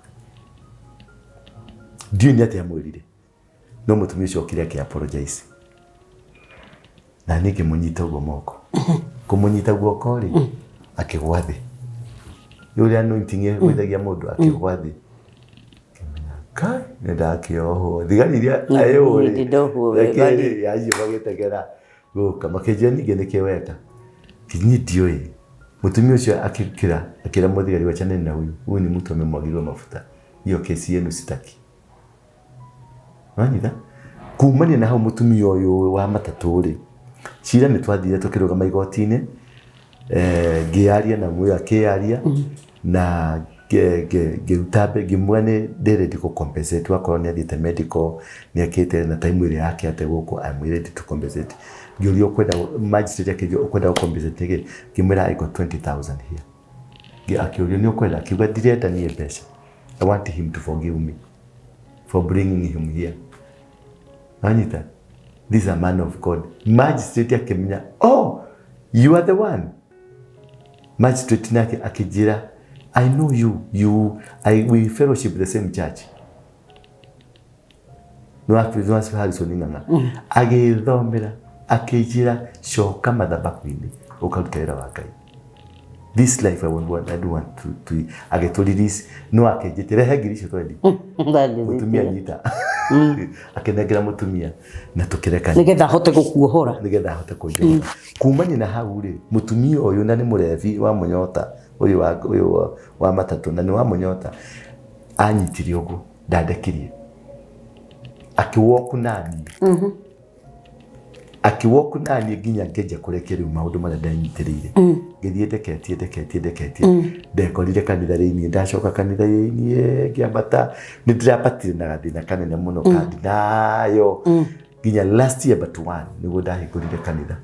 Ndiũĩ nĩ atĩa amwĩrire, no mũtumia ũcio okire akĩ apologize na niĩ ngĩmũnyita ũguo moko. Kũmũnyita guoko rĩ, akĩgwa thĩ. Nĩ ũrĩa anointing ĩgũithagia mũndũ, akĩgwa thĩ. Ngĩmenya kai nĩ ndakĩohwo. Thigari iria ayũ Niĩ ndĩndohwo rĩ, wega. Reke rĩ, acio magĩtegera gũka makĩnjĩra ningĩ nĩkĩ weka. Niĩ ndiũĩ. Mũtumia ũcio akĩkĩra, akĩra mũthigari, "Wachaneni na huyu, huyu ni mtu amemwagiliwa mafuta, hiyo kesi yenu sitaki." Wanyita? Kumania na hau mũtumia ũyũ wa matatũ rĩ, cira nĩ twathire tũkĩrũgama igoti-inĩ, ngĩaria na mũyũ akĩaria na ngĩruta ngĩmuga nĩ ndĩ ready kũ compensate wakorwo nĩ athiĩte medical, nĩ ekĩte na time ĩrĩa yake ate gũkũ, I'm ready to compensate. Ngĩũrio ũkwenda, magistrate akĩnjũria, "Ũkwenda gũ compensate nĩkĩ?" Ngĩmwĩra, "I got 20,000 here." Akĩũrio, "Nĩ ũkwenda?" Akiuga, "Ndirenda niĩ mbeca, I want him to forgive me for bringing him here." Wanyita? This is a man of God. Magistrate akĩmenya, "Oh, you are the one." Magistrate nake akĩnjĩra, "I know you. We fellowship the same church." Nĩ Harrison Ng'ang'a. Agĩthomera, akĩnjĩra, "Coka mathabahu-inĩ, ũkaruta wĩra wa Ngai. This life I don't want to agĩtũ release." No akĩnjĩtĩra, "Rehe ngiri icio 20." Mũtumia nyita. Akĩnengera mũtumia na tũkĩrekania. Nĩgetha ahote gũkuohora. Nĩgetha ahote kũnjohora. Kumania na hau rĩ, mũtumia ũyũ na nĩ mũrebi wa mũnyota ũyũ wa ũyũ wa matatũ na nĩ wa mũnyota, anyitire ũguo, ndandekirie, akĩwoku naniĩ, akĩwoku naniĩ nginya ngĩanjia kũrekia rĩu maũndũ marĩa ndanyitĩrĩire. Ngĩthiĩ ndeketie, ndeketie, ndeketie, ndekorire kanitha rĩiniĩ. Ndacoka kanitha rĩiniĩ, ngĩambata, nĩ ndĩrambatire na gathĩna kanene mũno kandi nayo nginya last year but one nĩguo ndahingũrire kanitha.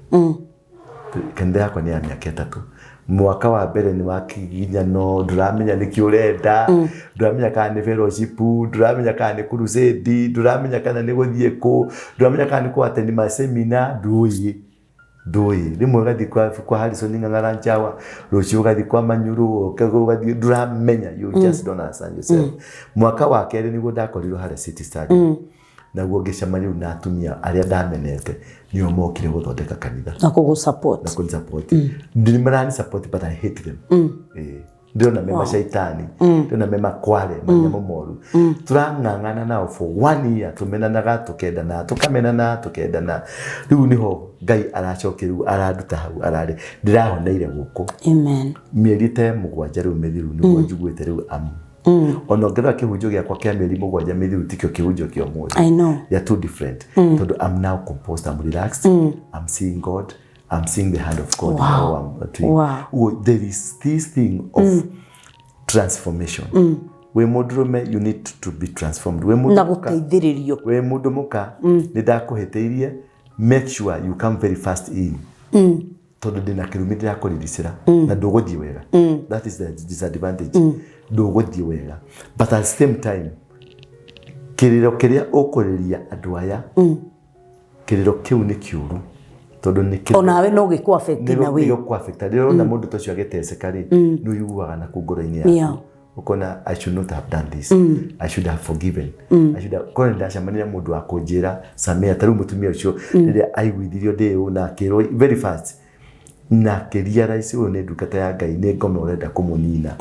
Kanitha yakwa nĩ ya mĩaka 3. Mwaka wa mbere nĩ wa kĩginyano, ndũramenya nĩkĩ ũrenda, ndũramenya kana nĩ fellowship, ndũramenya kana nĩ crusade, ndũramenya kana nĩ gũthiĩ kũ, ndũramenya kana nĩ kũ attend ma seminar, ndũĩ ndũĩ. Rĩmwe ũgathiĩ kwa Harrison Ng'ang'ara Njawa, rũciũ ũgathiĩ kwa Manyuru, ũgathiĩ, ndũramenya, you just don't understand yourself. Mwaka wa kerĩ nĩguo ndakorirwo harĩa City Stadium, naguo ngĩcemania rĩu na atumia arĩa ndamenete, nĩo mokire gũthondeka kanitha na kũgũ support. Na kũni support. Ndĩ marani support, but I hate them. Ndĩrona me macaitani, ndĩrona me makware, manyamũ moru. Tũrang'ang'ana nao for one year, tũmenanaga, tũkendana, tũkamenana, tũkendana. Rĩu nĩho Ngai aracokia, rĩu aranduta hau, ararĩ ndĩrahoneire gũkũ. Amen. Mĩeri ta 7 rĩu mĩthiru nĩguo njiguĩte rĩu amu ona ũngĩrora kĩhunjio gĩakwa kĩa mĩeri 7 mĩthiru tikĩo kĩhunjio kĩa ũmũthĩ. I know. They are too different. Tondũ I'm now composed, I'm relaxed, I'm seeing God, I'm seeing the hand of God in all I'm doing. Well, there is this thing of transformation. We mũndũrũme, you need to be transformed. We na gũteithĩrĩrio. We mũndũ mũka, nĩ ndakũhĩtĩirie, make sure you come very fast in. Tondũ ndĩna kĩrumi ndĩrakũriricĩra na ndũgũthiĩ wega. That is the disadvantage. Ndũgũthiĩ wega. But at the same time, kĩrĩro kĩrĩa ũkũrĩria andũ aya, kĩrĩro kĩu nĩ kĩũru. Tondũ nĩ kĩrĩro onawe no gĩkũ affect na we. Nĩ gĩkũ affect. Rĩrĩa ũrona mũndũ ta ũcio agĩteceka rĩ, nĩ ũiguaga na kũu ngoro-inĩ yaku. Ũkona, I should not have done this. I should have forgiven. I should have, korwo nĩndacemania na mũndũ wa kũnjĩra Samia, ta rĩu mũtumia ũcio rĩrĩa aiguithirio ndĩ ũũ na akĩrwo very fast, na akĩrealize ũyũ nĩ ndungata ya Ngai, nĩ ngoma ũrenda kũmũnina.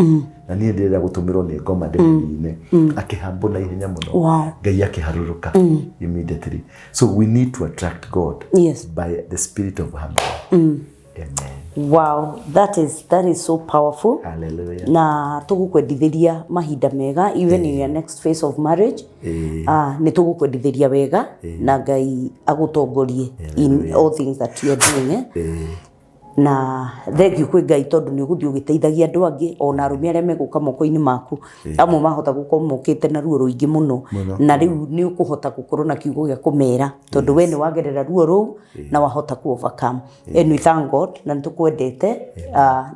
Na niĩ ndĩrenda gũtũmĩrwo nĩ ngoma ndĩmũnine. Akĩhambwo na ihenya mũno. Ngai akĩharũrũka immediately. So we need to attract God by the spirit of humbling. Amen. Wow, that is so powerful. Hallelujah. Na tũgũkwendithĩria mahinda mega even in your next phase of marriage. Nĩ tũgũkwendithĩria wega na Ngai agũtongorie in all things that you are doing. Na thank you kwĩ Ngai tondũ nĩ ũgũthiĩ ũgĩteithagia andũ angĩ ona arũme arĩa megũka moko-inĩ maku, amwe mahota gũkorwo mokĩte na ruo rũingĩ mũno, na rĩu nĩ ũkũhota gũkorwo na kiugo gĩa kũmera tondũ we nĩ wagerera ruo rũu na wahota ku overcome. And we thank God na nĩ tũkwendete,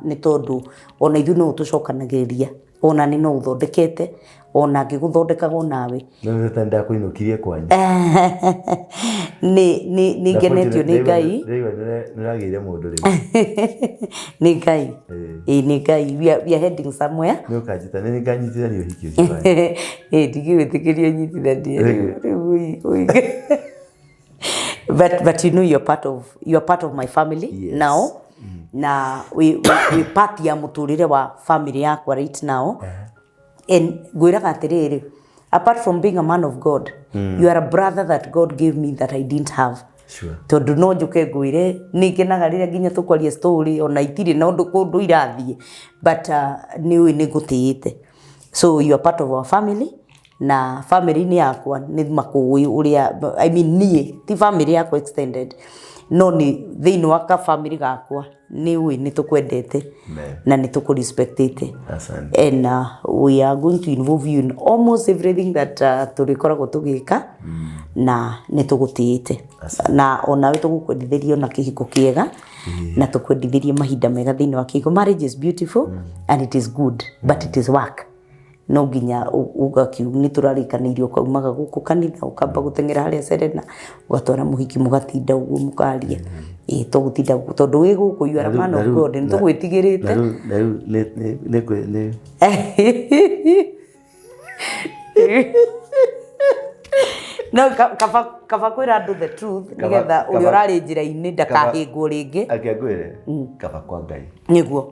nĩ tondũ ona ithuĩ no ũtũcokanagĩrĩria, ona nĩ no ũthondekete, ona ngĩgũthondekaga nawe. No nĩ ta ndakũinũkirie kwanyu. Nĩ ngenetio nĩ Ngai. Ndĩraigua nĩũragĩire mũndũ rĩu. Nĩ Ngai. Ĩĩ nĩ Ngai. We are heading somewhere. Nĩ ũkanjĩta, nĩ nganyitithania ũhiki ũcio wanyu. Ĩĩ ndigĩgwĩtĩkĩria nyitithanie rĩu, rĩu. But you know you're part of my family now. Na we part ya mũtũrĩre wa family yakwa right now. And ngwĩraga atĩrĩrĩ, apart from being a man of God, you are a brother that God gave me that I didn't have. Tondũ no njũke ngwĩre, nĩ ngenaga rĩrĩa nginya tũkwaria story, ona itirĩ na ũndũ kũndũ irathiĩ, but nĩ ũĩ nĩ ngũtĩĩte. So you are part of our family, na family-inĩ yakwa nĩ makũĩ ũrĩa, I mean niĩ, ti family yakwa extended, no nĩ thĩinĩ wa ka family gakwa, nĩ ũĩ nĩ tũkwendete na nĩ tũkũrespectĩte. Asante. And we are going to involve you in almost everything that tũrĩkoragwo tũgĩka, na nĩ tũgũtĩĩte. Na onawe tũgũkwendithĩria ona kĩhiko kĩega, na tũkwendithĩrie mahinda mega thĩinĩ wa kĩhiko. Marriage is beautiful and it is good, but it is work. No nginya ũgakiu nĩ tũrarĩkanĩirie ũkaumaga gũkũ kanitha ũkamba gũteng'era harĩa Serena ũgatwara mũhiki mũgatinda ũguo mũkaria. Ĩĩ tũgũtinda gũkũ tondũ wĩ gũkũ you are a man of God, nĩ tũgwĩtigĩrĩte. Na rĩu nĩ No kaba kwĩra andũ the truth nĩgetha ũrĩa ũrarĩ njĩra-inĩ ndakahĩngwo rĩngĩ. Ake ngwĩre kaba kwa Ngai. Nĩguo.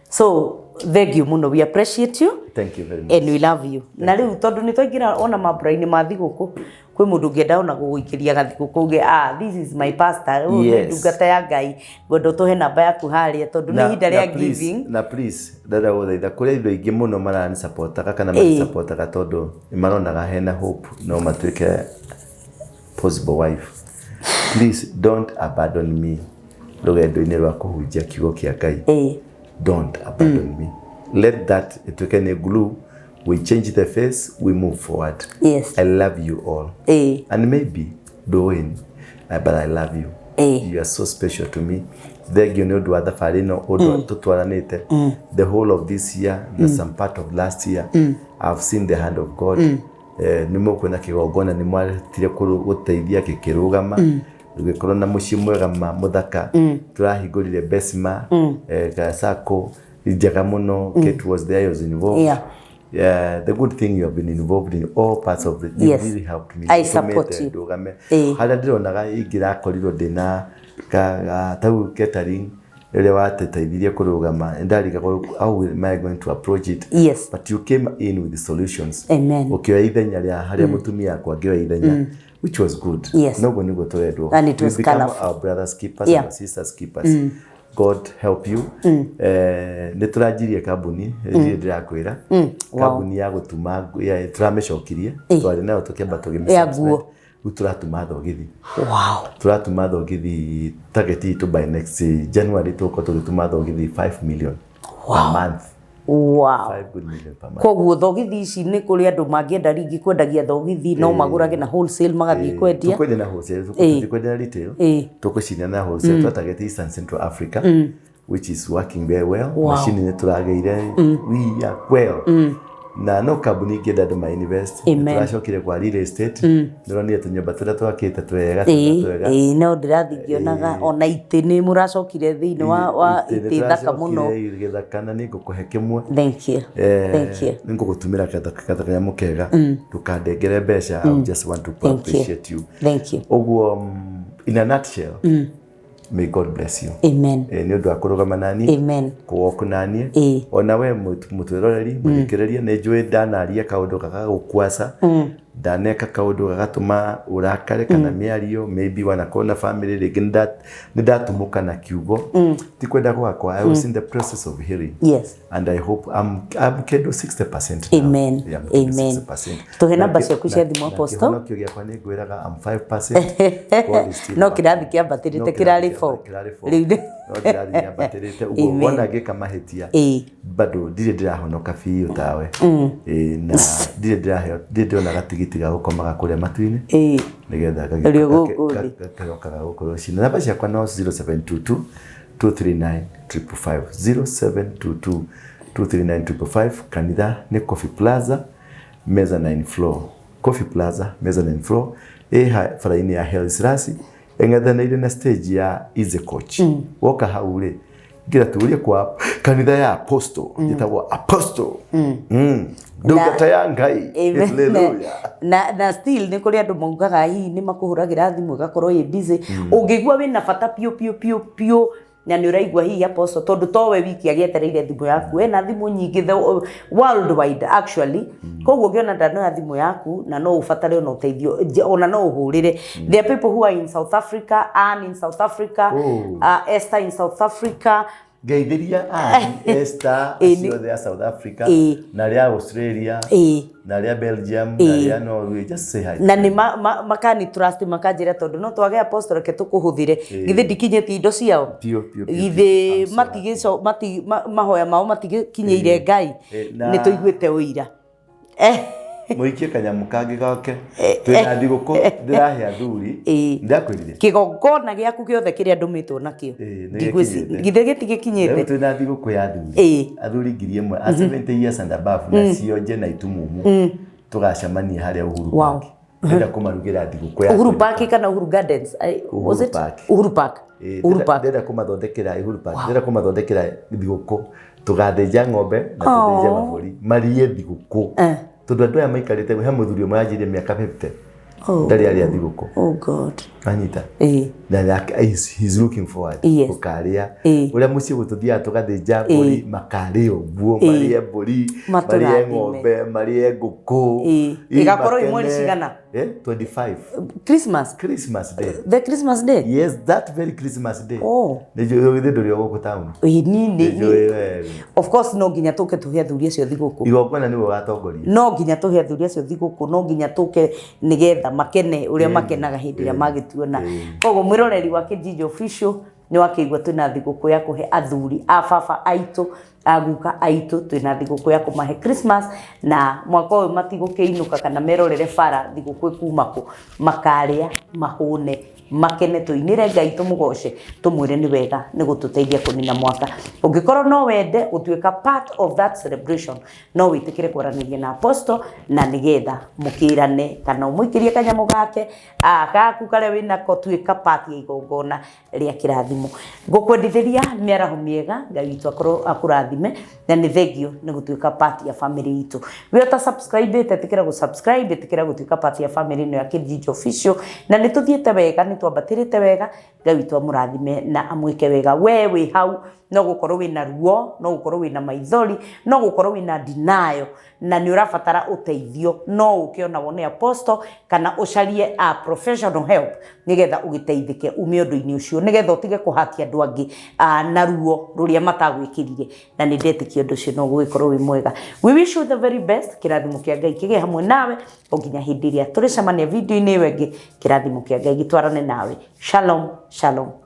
So thank you muno, we appreciate you. Thank you very much. And we love you. Na rĩu tondũ nĩ twaingĩra ona mambura-inĩ ma thigũkũ, kwĩ mũndũ ũngĩenda ona gũgũikĩria gathigũkũ uge, this is my pastor, ũyũ nĩ ndungata ya Ngai, ngwenda ũtũhe namba yaku harĩa tondũ nĩ ihinda rĩa giving. Na please, ndĩrenda gũthaitha kũrĩ andũ aingĩ mũno maranisupportaga kana manisupportaga tondũ nĩ maronaga hena hope no matuĩke possible wife. Please don't abandon me rũgendo-inĩ rwa kũhunjia kiugo kĩa Ngai. Don't abandon me. Let that ituĩke nĩ glue. We change the face, we move forward. Yes. I love you all. And maybe doing, but I love you. You are so special to me. Thengio nĩ ũndũ wa thabarĩ ĩno ũndũ tũtwaranĩte the whole of this year na some part of last year. I've seen the hand of God. Nĩ mũkuona kĩgongona nĩ mwaretire gũteithia gĩkĩrũgama, gũgĩkorwo na mũciĩ mwega ma mũthaka. Tũrahingũrire Besma Sacco njega mũno. Kate was there, was involved. Yeah, the good thing, you have been involved in all parts of the, you really helped me. I support Ũtũmĩte you. ndũgame harĩa ndĩronaga ingĩrakorirwo ndĩna tau catering ĩrĩa wateteithirie kũrũgama, ndarigagwo how am I going to approach it, but you came in with the solutions. Amen. Ũkĩoya ithenya rĩa harĩa mũtumia akwa angĩoya ithenya, which was good. Noguo nĩguo tũrendwo. And it We was become colourful. our brothers keepers and our sisters keepers. God help you. Nĩ tũranjirie kambuni ĩrĩa ndĩrakwĩra, kambuni ya gũtuma tũramĩcokirie, twarĩ nayo tũkĩamba tũgĩmĩ Ya suspend. nguo. Rĩu tũratuma thogithi. Tũratuma thogithi, target itũ by next January tũgũkorwo tũgĩtuma thogithi 5 million per month. 5 good million per month. Koguo thogithi ici nĩ kũrĩ andũ mangĩenda rĩngĩ kwendagia thogithi, no magũrage na wholesale magathiĩ kwendia. Tũkwendia na wholesale, tũtikwendia na retail. Tũkũcinia na wholesale. Twatarget Eastern Central Africa, which is working very well. Macini nĩ tũragĩire, we are well, na no kambuni ingĩenda andũ ma invest. Amen. Tũracokire kwa real estate, nĩũronire tũnyũmba tũrĩa twakĩte twega twega twega. Ĩĩ, no ndĩrathiĩ ngĩonaga ona itĩ nĩ mũracokire thĩinĩ wa Itĩ itĩ thaka mũno. nĩtũracokire gĩthaka na nĩ ngũkũhe kĩmwe. Thank you. Thank you. Nĩ ngũgũtumĩra kanyamũ kega, ndũkandengere mbeca. I just want to Thank you. appreciate you. Thank you. Ũguo in a nutshell, may God bless you. Amen. Nĩ ũndũ wa kũrũgama nani, Amen. kũwalk naniĩ. Ona we mũtwĩroreri, mũthikĩrĩria, nĩ njũĩ ndanaria kaũndũ gagagũkwaca, ndaneka kaũndũ gagatũma ũrakare kana mĩario, maybe wanakorwo na family rĩngĩ nĩ ndatumũka na kiugo ti kwenda gwakwa. I was in the process of healing and I hope I'm kĩndũ 60% now. Amen. Yeah, I'm kĩndũ Amen. 60%. Tũhe namba Na ciaku cia thimũ, na Apostle. kĩhonokio gĩakwa nĩ ngwĩraga I'm 5%. God is still No working. kĩrathi kĩambatĩrĩte, No kĩrarĩ kĩrathi four. kĩrarĩ four. Rĩu No kĩrathi kĩambatĩrĩte ũguo. Amen. Wona ngĩka mahĩtia, bado ndirĩ ndĩrahonoka biũ tawe. Ĩĩ, na ndirĩ ndĩraheo, ndirĩ ndĩrona gatigiti ga gũkomaga kũrĩa matu-inĩ nĩgetha Ũrĩ gũkũ thĩ. garokaga gũkũ rũcinĩ. Namba ciakwa no 0722 239 555, 0722 239 555. Kanitha nĩ Coffee Plaza, mezzanine floor. Coffee Plaza, mezzanine floor, ĩ bara-inĩ ya Haile Selassie, ĩng'ethanĩire na stage ya Easy Coach. Woka hau rĩ, ngira tuurie kwa kanitha ya Apostle, njĩtagwo Apostle, ndungata ya Ngai. Amen. Hallelujah. Na still nĩ kũrĩ andũ maugaga hihi nĩ makũhũragĩra thimũ ĩgakorwo ĩ busy. Ũngĩigua wĩna bata piũ piũ piũ piũ na nĩ ũraigua hihi Apostle, tondũ towe wiki agĩetereire thimũ yaku, ena thimũ nyingĩ the worldwide actually. Koguo ũngĩona ndanoya thimũ yaku na no ũbatare ona ũteithio, ona no ũhũrĩre. There are people who are in South Africa, Ann in South Africa, Oh. Esther in South Africa. Ngeithĩria Ann, Esther, acio othe a South Africa na arĩa a Australia na arĩa a Belgium na arĩa a Norway, just say hi. Na nĩ makani trust, makanjĩra tondũ no twage Apostle, reke tũkũhũthĩre, githĩ ndikinyĩtie indo ciao? Piũ, piũ, piũ, piũ. Githĩ I'm so matigĩco mati mahoya mao matigikinyĩire Ngai? Nĩ tũiguĩte ũira. Mũikie kanyamũ kangĩ gake, twĩna thigũkũ ndĩrahe athuri. Ndakwĩrire. Kĩgongona gĩaku gĩothe kĩrĩa ndũmĩtwo nakĩo. Ĩĩ, nĩ Ndigwĩci- gĩkinyĩte. Githĩ gĩtigĩkinyĩte? Rĩu twĩna thigũkũ ya athuri, athuri 1,000 a 70 years and above, na cionje na itumumu, tũgacemania harĩa Uhuru Park. Ndĩrenda kũmarugĩra thigũkũ ya Uhuru Park kana Uhuru Gardens? Was Uhuru it? Park. Uhuru Park. Ĩĩ, Uhuru Park. ndĩrenda kũmathondekera Uhuru Park, ndĩrenda kũmathondekera thigũkũ, tũgathĩnja ng'ombe na tũthĩnje mabũri, marie thigũkũ, tondũ andũ aya maikarĩte, he mũthuri ũmwe anjĩrire mĩaka 50 ndarĩ arĩa thigũkũ. Oh God. Anyita na nake he's looking forward gũkarĩa ũrĩa mũciĩ gũtũthiaga tũgathĩnja mbũri, makarĩa ũguo, marĩe mbũri, marĩe Matũrathime. ng'ombe, marĩe ngũkũ. Ĩ, Ĩgakorwo ĩ mweri makene. cigana? 25. Christmas. Christmas Day. The Christmas Day. Yes, that very Christmas Day. Oh. Nĩnjũĩ githĩ ndũrĩ o gũkũ town. Ĩĩ, ni Nĩnjũĩ we. Of course no nginya tũke tũhe athuri acio thigũkũ. Igongona nĩwe ũgatongoria. No nginya tũhe athuri acio thigũkũ, no nginya tũke nĩgetha makene ũrĩa makenaga hĩndĩ ĩrĩa magĩtuona. Koguo mwĩroreri wa Kijiji Official, nĩ wakĩigua twĩna thigũkũ ya kũhe athuri a baba aitũ Aguka aitũ twĩna thigũkũ ya kũmahe Christmas, na mwaka ũyũ matigũkĩinũka kana merorere bara thigũkũ ĩkuma kũ, makarĩa mahũne makene, tũinĩre Ngai tũmũgoce, tũmwĩre nĩ wega nĩ gũtũteithia kũnina mwaka. Ũngĩkorwo no wende gũtuĩka part of that celebration, no wĩtĩkĩre kwaranĩria na apostle na nĩgetha mũkĩrane kana ũmũikĩrie kanyamũ gake gaku karĩa wĩnako, tuĩka part ya igongona rĩa kĩrathimo. Ngũkwendithĩria mĩaraho mĩega, Ngai witũ akorwo akũrathime, na nĩ thengio nĩ gũtuĩka part ya family itũ. We ũta subscribe ĩte, ĩtĩkĩra gũ subscribe, ĩtĩkĩra gũtuĩka part ya family ĩno ya Kĩnjinjo Official, na nĩ tũthiĩte wega, nĩ twambatĩrĩte wega. Ngai witũ amũrathime na amwĩke wega. We wĩ hau no gũkorwo wĩna ruo, no gũkorwo wĩna maithori, no gũkorwo wĩna denial, na nĩ ũrabatara ũteithio, no ũke ona wone apostle kana ũcarie a professional help nĩgetha ũgĩteithĩke ume ũndũ-inĩ ũcio, nĩgetha ũtige kũhatia andũ angĩ na ruo rũrĩa matagwĩkĩrire, na nĩ ndetĩkia ũndũ ũcio no ũgũgĩkorwo wĩ mwega. We wish you the very best. Kĩrathimo kĩa Ngai kĩgĩe hamwe nawe o nginya hĩndĩ ĩrĩa tũrĩcemania video-inĩ ĩyo ĩngĩ. Kĩrathimo kĩa Ngai gĩtwarane nawe. Shalom, shalom.